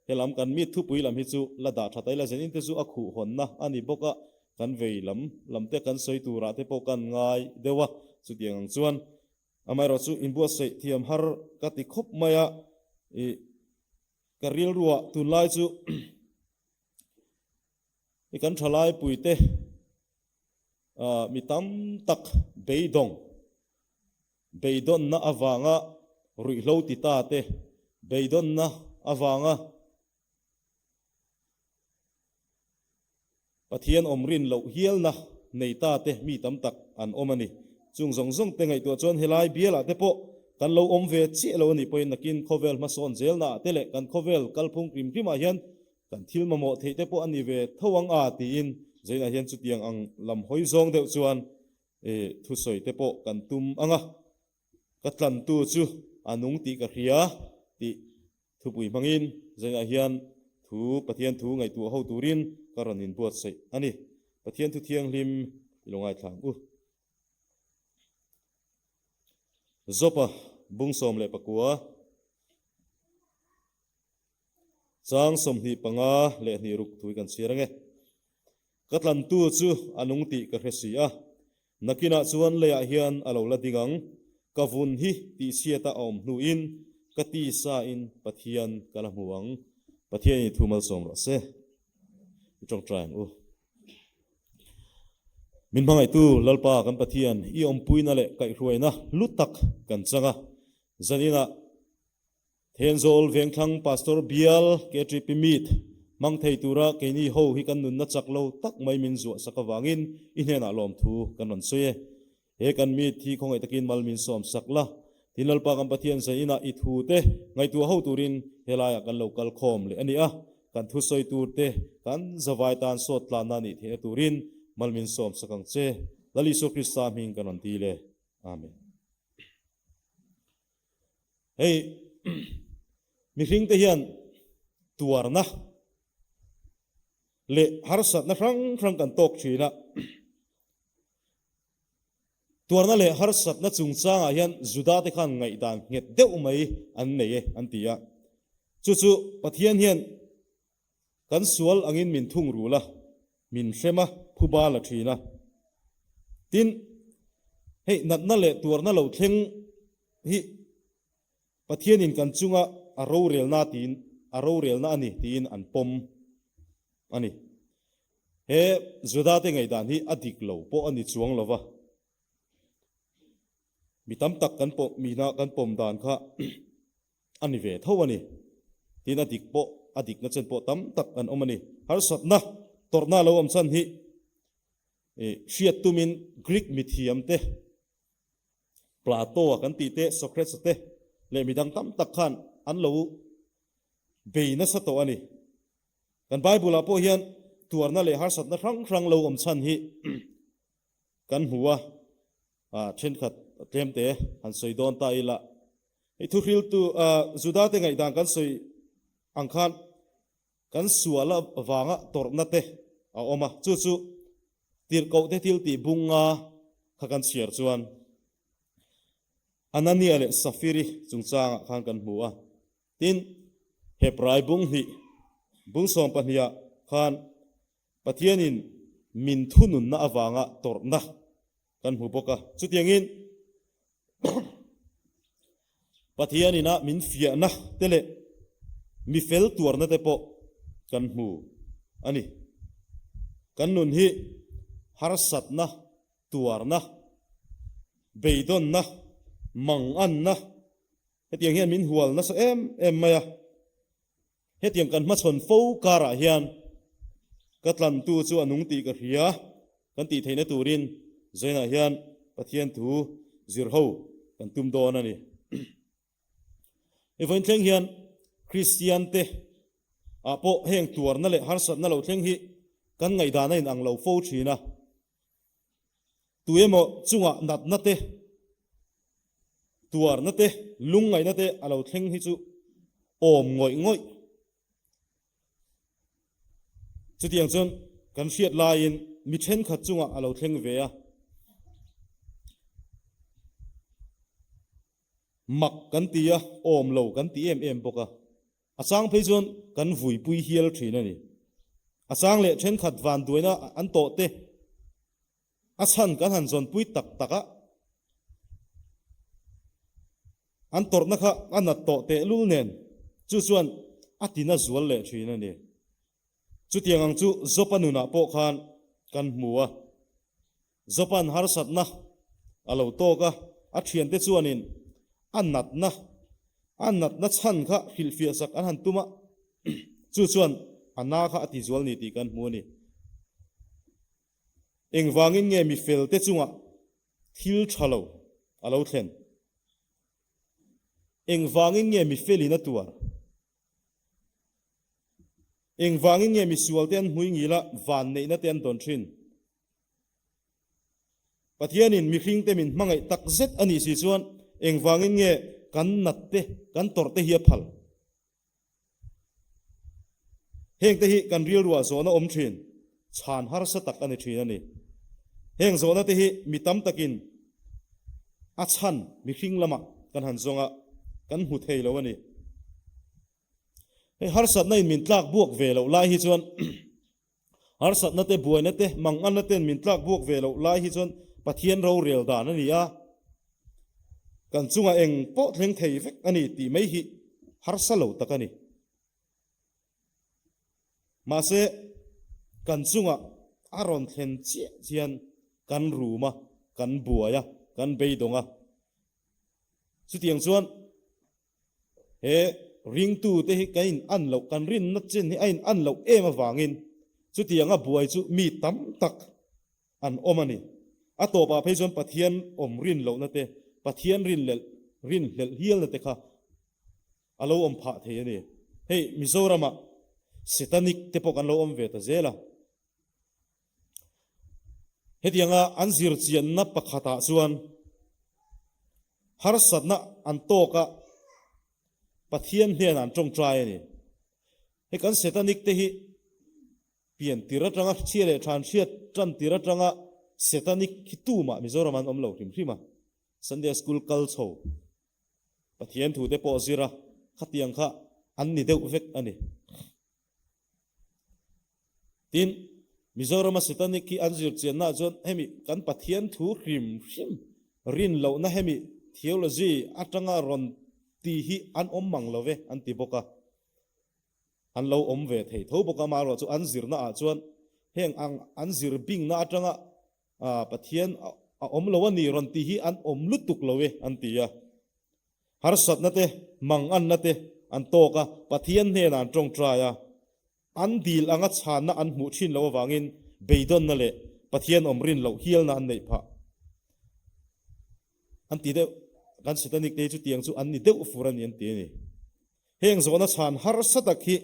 helam kan mi thupui lam hi chu la dah tha taila zen in te chu a khuh hawnna a ni bawk a, kan vei lam lam te kan sawi turah te pawh kan ngai deuh a, chutiang ang chuan amaherawh chu inbuatsaih thiam har ka ti khawp mai a, ih ka rilruah tunlai chu i kan thalai puite mi tam tak beidawng Beidawnna avanga ruihhlo ti ta te, beidawnna avanga Pathian awm rin loh hialna nei ta te mi tam tak an awm a ni. Chung zawng zawng te ngaihtuah chuan helai bialah te pawh kan lo awm ve chiah lo a nih pawhin nakin khawvel hmasawn zelnaah te leh kan khawvel kalphung hrim hrimah hian kan thil mamawh theih te pawh a ni ve tho ang a tiin Zainah hian chutiang ang lam hawi zawng deuh chuan I thusawi te pawh kan tum ang a, ka tlantu chu a nung tih ka hria tih thupui hmangin zainah hian thu Pathian thu ngaihtuah ho turin ka rawn inbuatsaih a ni. Pathian thu thianghlim i lo ngaithla ang u. Jopa bung 14. Chang 25 leh hnih ruk thui kan chhiar ange. Ka tlantu chu a nung tih ka hre si a, nakinah chuan leiah hian a lo la ding ang, ka vun hi tihchhiata a awm hnuin ka tisa in Pathian ka la hmu ang. Pathian in thu malsawm rawh se. I tawngtai ang u. Min hmangaihtu Lalpa kan Pathian i awmpuina leh kaihhruaina hlu tak kan chang a, zaninah Thenzawl Vengthlang Pastor Bial KTP Meet hmang thei tura keini ho hi kan nunna chak lo tak mai min zuah sak avangin i hnenah lawmthu kan rawn sawi e. He kan meet hi khawngaih takin mal min sawm sak la, tin Lalpa kan Pathian zai inah i thu te ngaihtuah ho turin helaiah kan lo kal khawm leh a ni a, kan thusawi tur te kan zavai tan sawt tlanna nih theihna turin mal min sawm sak ang che. Lal Isua Krista hming kan rawn dil e. Amen. Hei mihringte hian tuarna leh harsatna hrang hrang kan tawk thin a. Tuarna leh harsatna chungchangah hian Judate khan ngaihdan nghet deuh mai an nei e an ti a. Chu chu Pathian hian kan sual angin min thung rul a, min hrem a, phuba la thin a. Tin, hei natna leh tuarna lo thleng hi Pathianin kan chunga a rorelna tiin a rorelna a ni tiin an pawm a ni. He Judate ngaihdan hi a dik lo pawh a ni chuang lo va. Mi tam tak kan pawm mina kan pawm dan kha a ni ve tho a ni. Tin a dik pawh a dikna chen pawh tam tak an awm a ni. Harsatna tawrhna lo awm chhan hi hriat tumin Greek mithiamte Plato-a kan tih te, Socrates-a te leh midang tam tak khan an lo bei nasa tawh a ni. Kan Bible-ah pawh hian tuarna leh harsatna hrang hrang lo awm chhan hi kan hmu a, thenkhat tlemte han sawi dawn ta ila. Hei thuhriltu Juda-te ngaihdan kan sawi ang khan Kan sual avanga tawrhna te a awm a, chu chu tirhkohte thil tih bunga kha kan chhiar chuan Anania leh Safiri chungchangah khan kan hmu a. Tin, Hebrai bung hnih, bung sawmpahniha khan Pathianin min thununna avanga tawrhna kan hmu bawk a. Chutiangin Pathianin a min fiahna te leh mi fel tuarna te pawh kan hmu a ni. Kan nun hi harsatna, tuarna, beidawnna, manganna hetiang hian min hual nasa em em mai a. Hetiang kan hmachhawn fo karah hian ka tlantu chu a nung tih ka hria kan tih theihna turin Zainah hian Pathian thu zir ho kan tum dawn a ni. Hei vawiin thleng hian Kristian te ah pawh heng tuarna leh harsatna lo thleng hi kan ngaihdan a inang lo fo thin a. Tu emaw chungah natna te, tuarna te, lungngaihna te a lo thleng hi chu awm ngawih ngawih. Chutiang chuan kan hriat laiin mi thenkhat chungah a lo thleng ve a. Mak kan ti a, awm lo kan ti em em bawk a. A chang phei chuan kan vuipui hial thin a ni. A chang leh thenkhat vanduaina an tawh te a chhan kan han zawnpui tak tak a, an tawrhna kha a nat tawh tehlul nen chu chuan a tina zual leh thin a ni. Chutiang ang chu Jopa nunah pawh khan kan hmu a. Jopa'n harsatna a lo tawk a, a thiante chuanin a natna, a natna chhan kha hrilhfiah sak an han tum a, chu chuan a na kha a tizual ni tih kan hmu a ni. Engvangin nge mi felte chungah thil tha lo a lo thlen? Engvangin nge mi felin a tuar? Engvangin nge misualte an hmui ngil a, vanneihna te an dawn thin? Pathianin mihringte min hmangaih tak zet a nih si chuan engvangin nge kan nat te, kan tawrh te hi a phal? Hengte hi kan rilruah zawhna awm thin, chhan harsa tak a ni thin a ni. Heng zawhna te hi mi tam takin a chhan mihring lamah kan han zawng a, kan hmu thei lo a ni. Hei harsatna in min tlak buak ve loh lai hi chuan harsatna te buaina te manganna ten min tlak buak ve loh lai hi chuan Pathian rorel dan a ni a, kan chungah eng pawh thleng thei vek a ni tih mai hi harsa lo tak a ni. Mahse kan chungah a rawn thlen chiah chian kan rum a, kan buai a, kan beidawng a. Chutiang chuan He ringtute hi kan in an loh, kan rinna chin hi a in an loh em avangin chutianga buai chu mi tam tak an awm a ni. A tawpah phei chuan Pathian awm rin lohna te, Pathian rinhlelh rinhlelh hialna te kha a lo awm phah thei a ni. Hei Mizoramah Setanic te pawh kan lo awm ve ta zel a. Hetianga an zirchianna pakhatah chuan harsatna an tawk a. Pathian hnenah an tawngtai a ni. Hei kan Setanic te hi pian tir atanga chhia leh than hriat tan tir atanga Setanic hi tumah Mizoram an awm lo hrim hrim a. Sunday School kal chho Pathian thu te pawh zir a, khatiang kha an ni deuh vek a ni. Tin, Mizorama Setanic hi an zir chiannaah chuan hemi kan Pathian thu hrim hrim rin lohna hemi theology atanga rawn ti hi an awm mang lo ve an ti bawk a. An lo awm ve thei tho bawk a, amaherawh chu an zirnaah chuan heng ang an zir bingna atanga Pathian a awm lo a ni rawn ti hi an awm lutuk lo e an ti a. Harsatna te, manganna te an tawk a, Pathian hnenah an tawngtai a, an dil anga chhanna an hmuh thin loh avangin beidawnna leh Pathian awm rin loh hialna an neih phah. An ti deuh, kan Satanic te hi chutiang chu an ni deuh fur a ni an ti a ni. Heng zawhna chhan harsa tak hi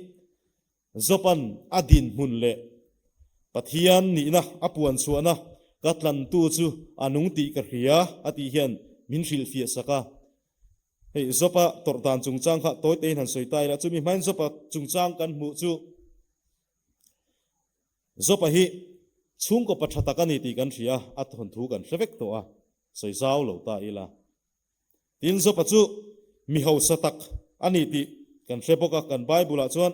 Job-a'n a dinhmun leh Pathian nihna a puan chhuahna ka tlantu chu a nung tih ka hria a tih hian min hrilhfiah sak a. Hei Job-a tawrh dan chungchang kha tawi tein han sawi ta ila, chumi hmain Job-a chungchang kan hmuh chu Job-a hi chhungkaw pa tha tak a ni tih kan hria, a thawnthu kan hre vek tawh a, sawi zau lo ta ila. Tin, Job-a chu mi hausa tak a ni tih kan hre bawk a, kan Bible-ah chuan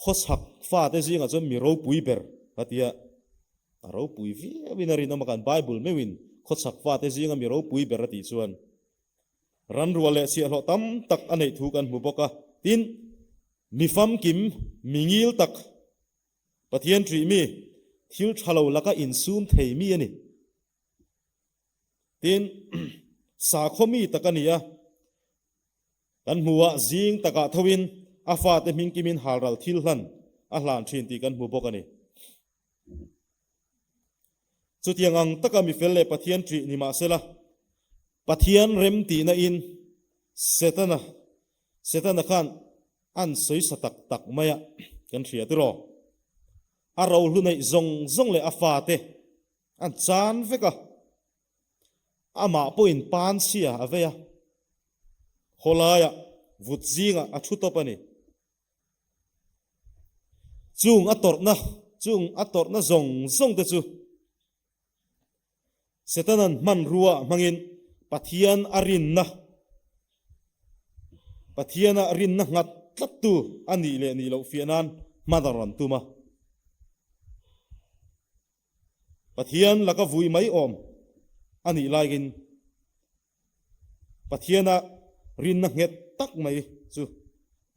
khawchhak fate zingah chuan mi ropui ber a ti a, a ropui viauin a rinawm a, kan Bible meuhin khawchhak fate zinga mi ropui ber a tih chuan ranrual leh chhiahhlawh tam tak a neih thu kan hmu bawk a. Tin, mi famkim, mi ngil tak, Pathian ṭih mi, thil ṭha lo laka insum thei mi a ni. Tin, sakhaw mi tak a ni a, kan hmu a, zing takah thoin a fate hming kimin halral thil hlan a hlan thin tih kan hmu bawk a ni. Chutiang ang taka mifel leh Pathian ṭih ni mah sela, Pathian rem tihna in Setana, Setana khan an sawi sa tak tak mai a kan hria tiraw? A rohlu neih zawng zawng leh a fate An chan vek a, amah pawhin pan chhia a vei a, khawlaiah vut zingah a thu tawp a ni. Chung a tawrhna, chung a tawrhna zawng zawng te chu Setana'n hmanrua hmangin Pathian a rinna, Pathiana rinna nghat tlattu a nih leh nih loh fiah nan hman a rawn tum a. Pathian laka vui mai awm a nih laiin Pathiana rinna nghet tak mai chu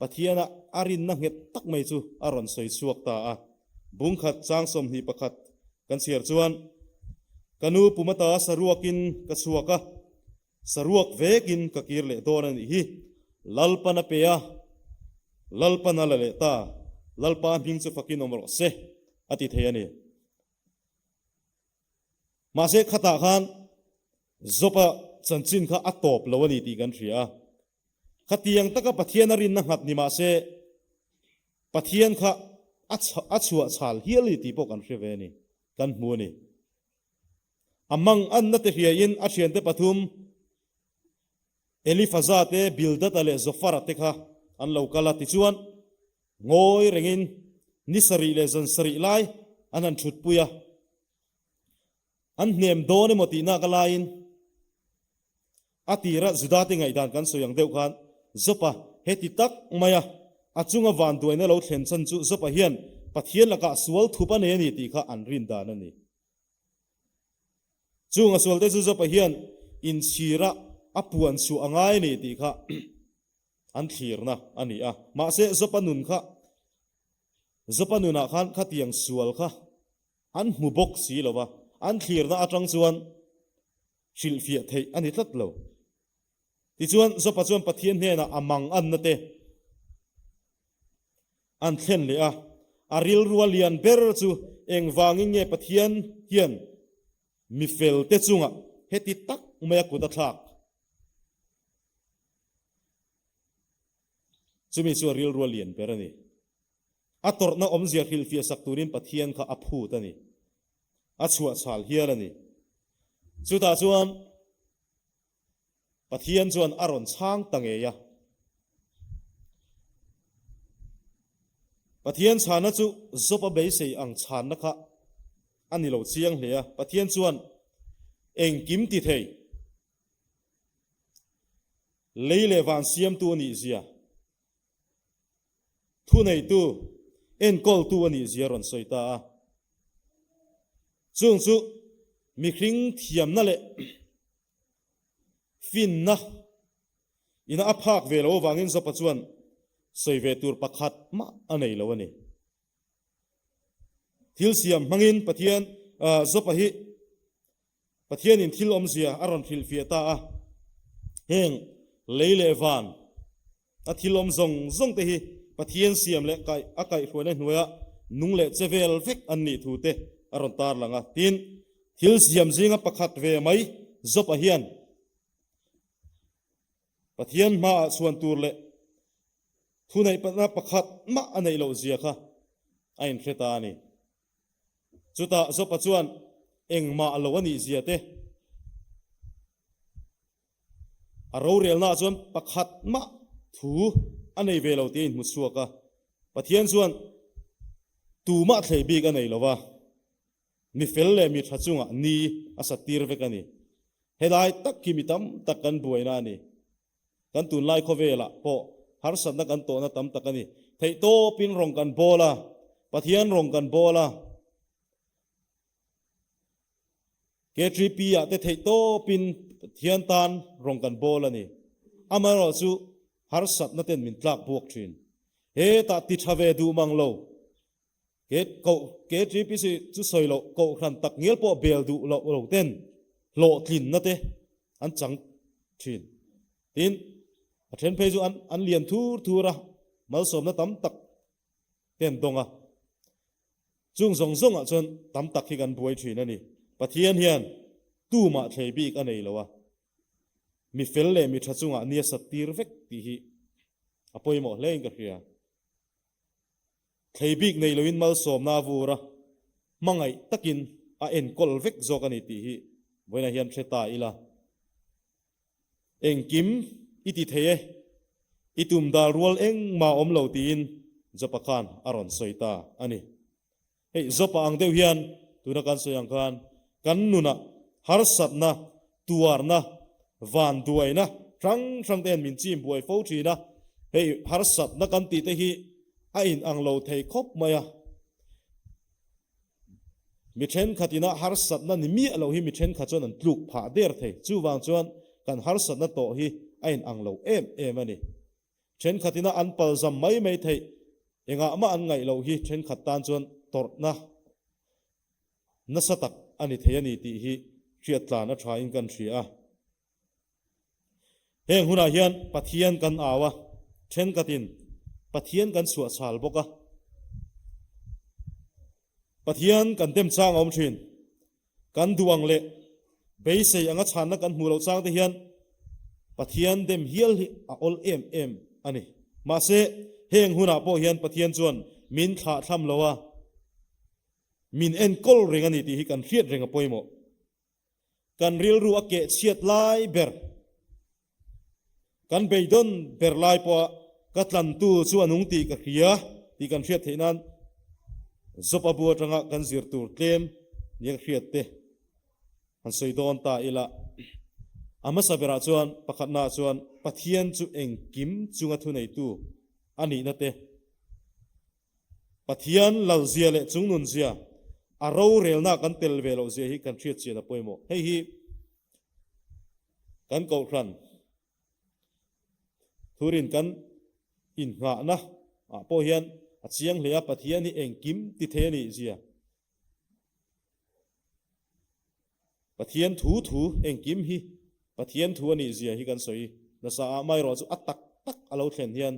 Pathiana a rinna nghet tak mai chu a rawn sawi chhuak ta a. Bungkhat chang 21 kan chhiar chuan, Ka nu pumata saruakin ka chhuak a, saruak vekin ka kir leh dawn a nih hi. Lalpan a pe a, Lalpan a la leh ta, Lalpa hming chu fakin awm rawh se. A ti thei a ni. Mahse khatah khan Job-a chanchin kha a tawp lo a ni tih kan hria a. Khatiang taka Pathian a rinna nghat ni mahse Pathian kha a chhuah chhal hial a ni tih pawh kan hre ve a ni, kan hmu a ni. A manganna te hriain a thiante pathum Elifaza te, Bildada leh Zofara te kha an lo kal a, tichuan Ngawi rengin ni sarih leh zan sarih lai an han thutpui a, an hnem dawn emaw tihna ka laiin a tira Judate ngaihdan kan sawi ang deuh khan Jopa heti tak maia a chunga vanduaina lo thlen chhan chu Jopa hian Pathian lakah sual thup a nei a ni tih kha an rin dan a ni. Chung a sualte chu Jopa hian inchhira a puan chhuah a ngai a ni tih kha an thlirna a ni a. Mahse, Jopa nun kha, Jopa nunah khan khatiang sual kha an hmu bawk si lo va, an thlirna atang chuan hrilhfiah theih a ni tlat lo. Tichuan, Jopa chuan Pathian hnenah a mang anna te an thlen leh a, a rilrua lian ber chu engvangin nge Pathian hian mi felte chungah heti tak maia kut a thlak? Chumi chu a rilrua lian ber a ni. A tawrhna awmzia hrilhfiah sak turin Pathian kha a phut a ni. A chhuahchhal hial a ni. Chutah chuan Pathian chuan a rawn chhang ta ngei a. Pathian chhanna chu Job-a beisei ang chhanna kha a ni lo chiang hle a. Pathian chuan engkim ti thei, lei leh van siamtu a nih zia, thuneitu, enkawltu a nih zia a rawn sawi ta a. Chung chu mihring thiamna leh finna ina a phak ve lo avangin Job-a chuan sawi ve tur pakhat mah a nei lo a ni. Thil siam hmangin Pathian Job-a hi Pathianin thil awmzia a rawn hrilhfiah ta a, heng lei leh van a thil awm zawng zawng te hi Pathian siam leh kaih a kaihhruaina hnuaia nung leh che vel vek an nih thu te a rawn tarlang a. Tin, thil siam zinga pakhat ve mai Job-a hian Pathian hmaah chhuan tur leh thuneihpatna pakhat mah a neih loh zia kha a inhre ta a ni. Chutah Job-a chuan engmah lo a nih zia te, a rorelnaah chuan pakhat mah thu a nei ve lo tih a inhmu chhuak a. Pathian chuan tumah thlei bik a nei lo va, mi fel leh mi tha chungah ni a sat tir vek a ni. Helai tak hi mi tam tak kan buaina a ni. Kan tunlai khawvelah pawh harsatna kan tawhna tam tak a ni. Theihtawpin rawng kan bawl a, Pathian rawng kan bawl a. KTP ah te theihtawpin Pathian tan rawng kan bawl a ni. Amaherawhchu harsatna ten min tlak buak thin. Hetah ti tha ve duh mang lo. Ke koh KTPC chu sawi loh kohhran tak ngial pawh bel duh loh lo ten hlawhtlinna te an chang thin. Tin, a then phei chu an an lian thur thur a, malsawmna tam tak te an dawng a. Chung zawng zawngah chuan tam tak hi kan buai thin a ni. Pathian hian tumah thlei bik a nei lo a, mi fel leh mi tha chungah nia sat tir vek tih hi a pawimawh hle in ka hria. Thlei bik nei loin malsawmna a vur a, hmangaih takin a enkawl vek zawk a ni tih hi vawiinah hian hre ta ila. Engkim i ti thei e, i tum dal rual engmah awm lo tiin Jopa khan a rawn sawi ta a ni. Hei Jopa ang deuh hian tuna kan sawi ang khan kan nunah harsatna, tuarna, vanduaina hrang hrang te hian min chim buai fo thin a, hei harsatna kan tih te hi a inang lo thei khawp mai a. Mi thenkhat ina harsatna ni miah loh hi mi thenkhat chuan an tluk phah der thei. Chuvang chuan kan harsatna tawh hi a inang lo em em a ni. Thenkhat ina an palzam mai mai theih engah mah an ngaih loh hi thenkhat tan chuan tawrhna nasa tak a ni thei a ni tih hi hriattlan a thain kan hria a. Heng hunah hian Pathian kan au a, thenkhatin Pathian kan chhuahchhal bawk a. Pathian kan dem chang a awm thin. Kan duh ang leh beisei anga chhanna kan hmuh loh chang te hian Pathian dem hial hi a awl em em a ni. Mahse, heng hunah pawh hian Pathian chuan min thlahthlam lo a, min enkawl reng a ni tih hi kan hriat reng a pawimawh. Kan rilru a keh chhiat lai ber, kan beidawn ber lai pawha ka tlantu chu a nung tih ka hria tih kan hriat theih nan Job a bu atanga kan zir tur tlem nia ka hriat te han sawi dawn ta ila. A hmasa berah chuan pakhatnaah chuan Pathian chu engkim chunga thuneitu a nihna te, Pathian lalzia leh chungnunzia, a rorelna kan tel ve loh zia hi kan hriat chian a pawimawh. Hei hi kan kohhran thurin kan innghahna ah pawh hian a chiang hle a, Pathian hi engkim ti thei a nih zia. Pathian thu thu engkim hi Pathian thu a nih zia hi kan sawi nasa a, amaherawhchu chu a tak tak a lo thlen hian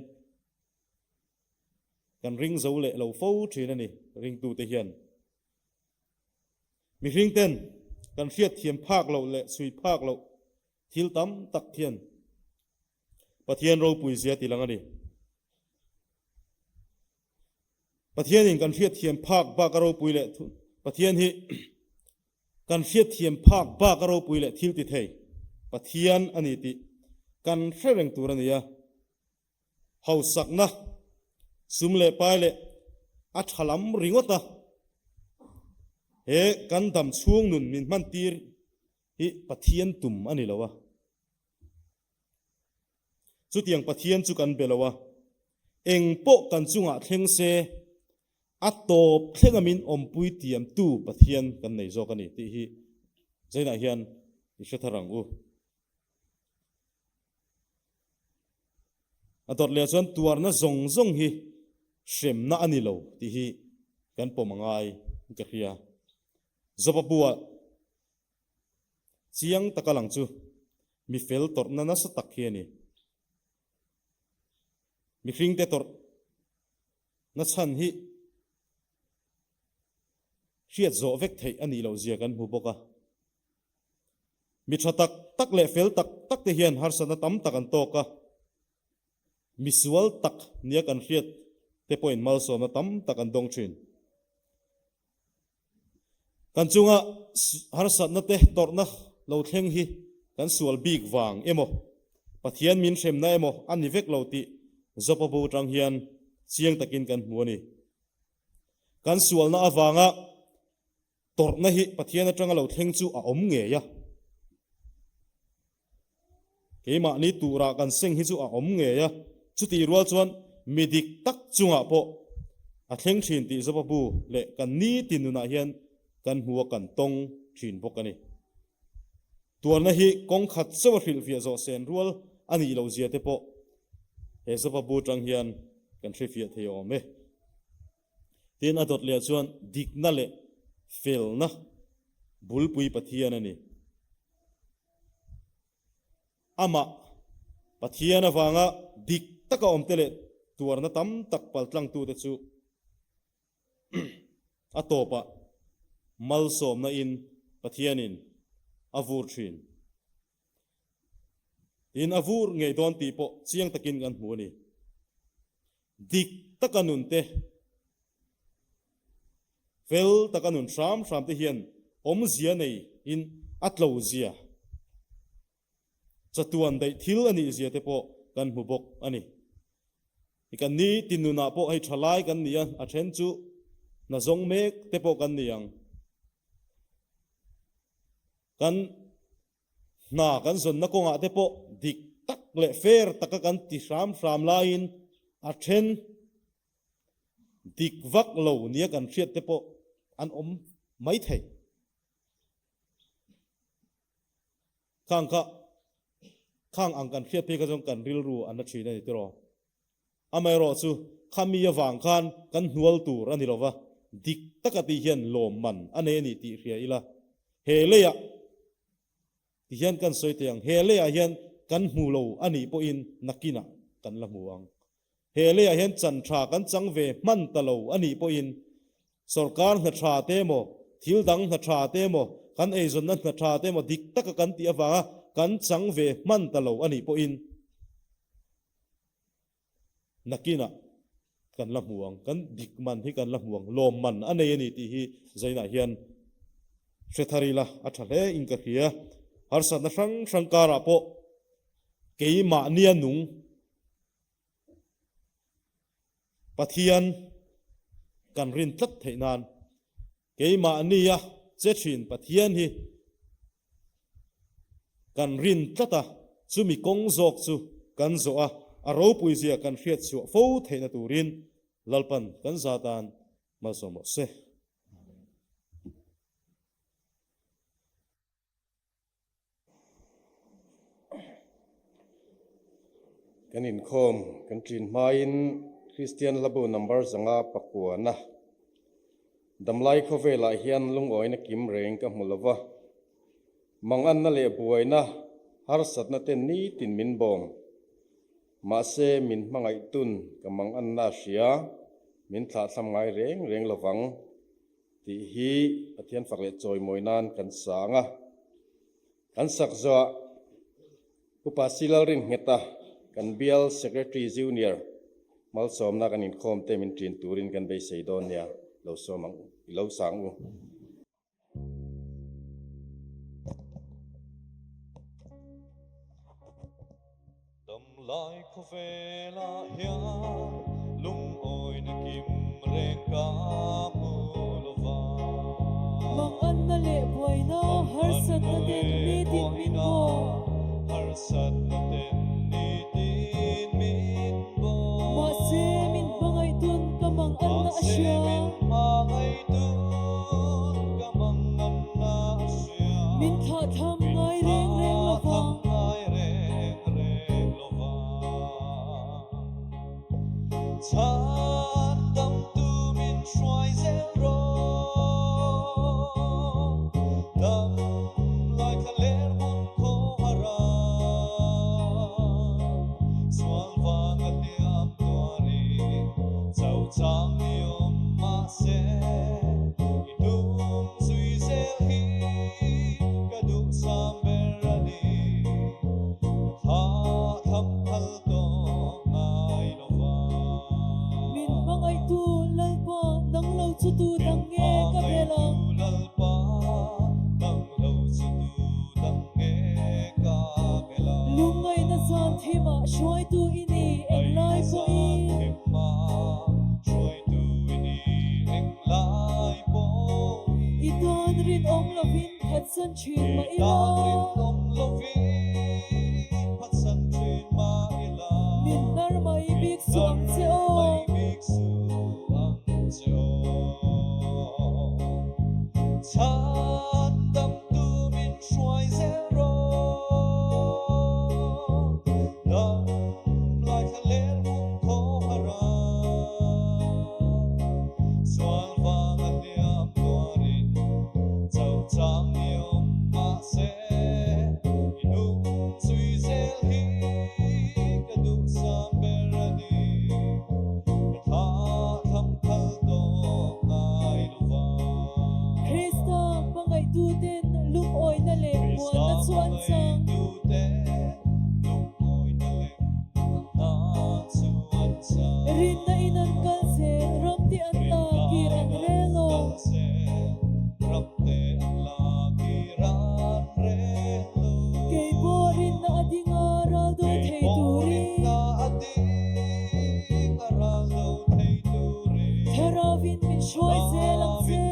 Kan ring zo leh lo fo thin a ni ringtute hian. Mihring ten kan hriatthiam phak loh leh chhui phak loh thil tam tak hian Pathian ropui zia ti lang a ni. Pathianin kan hriatthiam phak bak a ropui leh Pathian hi kan hriatthiam phak bak a ropui leh thil ti thei Pathian a ni tih kan hre reng tur a ni a. Hausakna, sum leh pai leh A tha lam ringawt a, he kan dam chhung nun min hman tir hi Pathian tum a ni lo a. Chutiang Pathian chu kan be lo a, eng pawh kan chungah thleng se a tawp thlenga min awmpui tiamtu Pathian kan nei zawk a ni tih hi zainah hian i hre thar ang u. A dawt leh chuan tuarna zawng zawng hi hremna a ni lo tih hi kan pawm a ngai ka hria. Job-a buah chiang taka lang chu mi fel tawrhna nasa tak hi a ni. Mihringte tawrhna chhan hi hriat zawh vek theih a nih loh zia kan hmu bawk a. Mi tha tak tak leh fel tak tak te hian harsatna tam tak an tawk a, mi sual tak nia kan hriat te pawhin malsawmna tam tak an dawng thin. Kan chunga harsatna te tawrhna lo thleng hi kan sual bik vang emaw, Pathian min hremna emaw a ni vek lo tih Jopa bu atang hian chiang takin kan hmu a ni. Kan sualna avanga Tawrhna hi Pathian atanga lo thleng chu a awm ngei a. Keimahni turah kan seng hi chu a awm ngei a, chutih rual chuan mi dik tak chungah pawh a thleng thin tih Joba bu leh kan nitin nunah hian kan hmu a kan tawng thin bawk a ni. Tuarna hi kawng khat chauh a hrilhfiah zawh sen rual a nih loh zia te pawh he Joba bu atang hian kan hrefiah thei awm e. Tin, a dawt leh chuan dikna leh felna bulpui Pathian a ni. Amah Pathian avanga dik taka awmte leh tuarna tam tak paltlangtute chu a tawpah malsawmna in Pathianin a vur thin. Tin, a vur ngei dawn tih pawh chiang takin kan hmu a ni. Dik taka nun te, fel taka nun hram hram te hian awmzia nei in a tlo zia, chatuan daih thil a nih zia te pawh kan hmu bawk a ni. I kan ni tin nunah pawh hei tha lai kan ni a, a then chu hna zawng mek te pawh kan ni ang. Kan Hna kan zawnna kawngah te pawh dik tak leh fair taka kan ti hram hram laiin a then dik vak lo nia kan hriat te pawh an awm mai thei. Khang kha khang ang kan hriat phei kha chuan kan rilru an la thin a ni tiraw. Amaherawh chu khami avang khan kan hnual tur a ni lova, dik taka tih hian lawmman a nei a ni tih hria ila, he leiah ti hian kan sawi thei ang, he leiah hian kan hmu lo a nih pawhin nakinah kan la hmu ang. He leiah hian chan tha kan chang ve hman ta lo a nih pawhin sorkar hna tha te emaw, thil dang hna tha te emaw, kan eizawnna hna tha te emaw dik taka kan tih avanga kan chang ve hman ta lo a nih pawhin, Nakinah kan la hmu ang, kan dik man hi kan la hmu ang, lawm man a nei a ni tih hi Zainah hian hre thar ila a tha hle in ka hria. Harsatna hrang hrang karah pawh keimahnia nung Pathian kan rin tlat theih nan Keimahnia che thin Pathian hi kan rin tlat a, chumi kawng zawk chu kan zawh a, a ropuizia kan hriat chhuah fo theihna turin Lalpan kan za tan malsawm rawh se. Kan inkhawm kan ṭin hmain Kristian hlabu number 500 pakuana damlai khawvelah hian lungawina kim reng ka hmu lova, manganna leh buaina harsatna te nitin min bawm. Mahse min hmangaihtun ka manganna a hria, min thlahthlam ngai reng reng lovang. Tih hi Pathian fak leh chawimawi nan kan sang a. Kan sak zawhah Upa Silalrin Ngheta kan bial Secretary Junior malsawmna kan inkhawm te min ṭin turin kan beisei dawn nia, lo sawm ang u, i lo sang u. Damlai khawvelah hian lungawina kim. reng ka hmu lo va. Manganna leh buaina harsatna ten nitin min bawm. Harsatna ten nitin min bawm. Mahse min hmangaihtun ka manganna a hria. Mahse min hmangaihtun ka manganna a hria. Min thlahthlam ngai reng reng lo va. Min thlahthlam ngai reng reng lo va. Chhan damtu min hruai zel rawh. Dam lai thla ler hmun khaw hara. Sual vang a hliam tuari cho chang ni awm mahse i dum zui zel hi ka duhsam ber a ni. Ka thla tham phal tawh ngai lo va. Min hmangaihtu Lalpa nang lo chu tu dang nge ka bel ang. Min hmangaihtu Lalpa nang lo chu tu dang nge ka bel ang. Lungngaihna zan thimah hruaitu i ni englai pawhin. Lungngaihna zan thimah hruaitu i ni englai pawhin. I tan rinawm lovin phatsan thin mah ila. I tan rinawm lovin phatsan thin mah ila. Min hnar mai bik suh ang che aw. Min hnar mai bik suh ang che aw. Chhan damtu min hruai zel rawh. Dam lai thla ler hmun khaw hara. Sual vang a hliam tuarin cho chang ni awm mahse i nung zui zel hi ka duhsam ber a ni. Ka thla tham phal tawh ngai lo va. Krista hmangaihtuten lungawina leh muanna chu an chang. Rinna in an kal zel, ramte an la kir an rel aw. Kei pawh rinna a ding a ral do thei turin. Thlarauin min hruai zel ang che.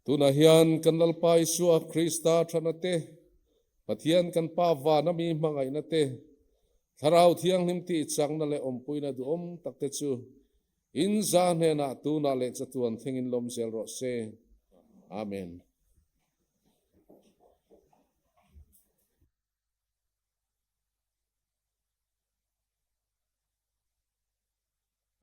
Tunah hian kan Lalpa Isua Krista thana te, Pathian kan Pa vana mi hmangaihna te, Thlarau Thianghlim tih chakna leh awmpuina duhawm tak te chu in za hnenah tunah leh chatuan thlengin lawm zel rawh se. Amen.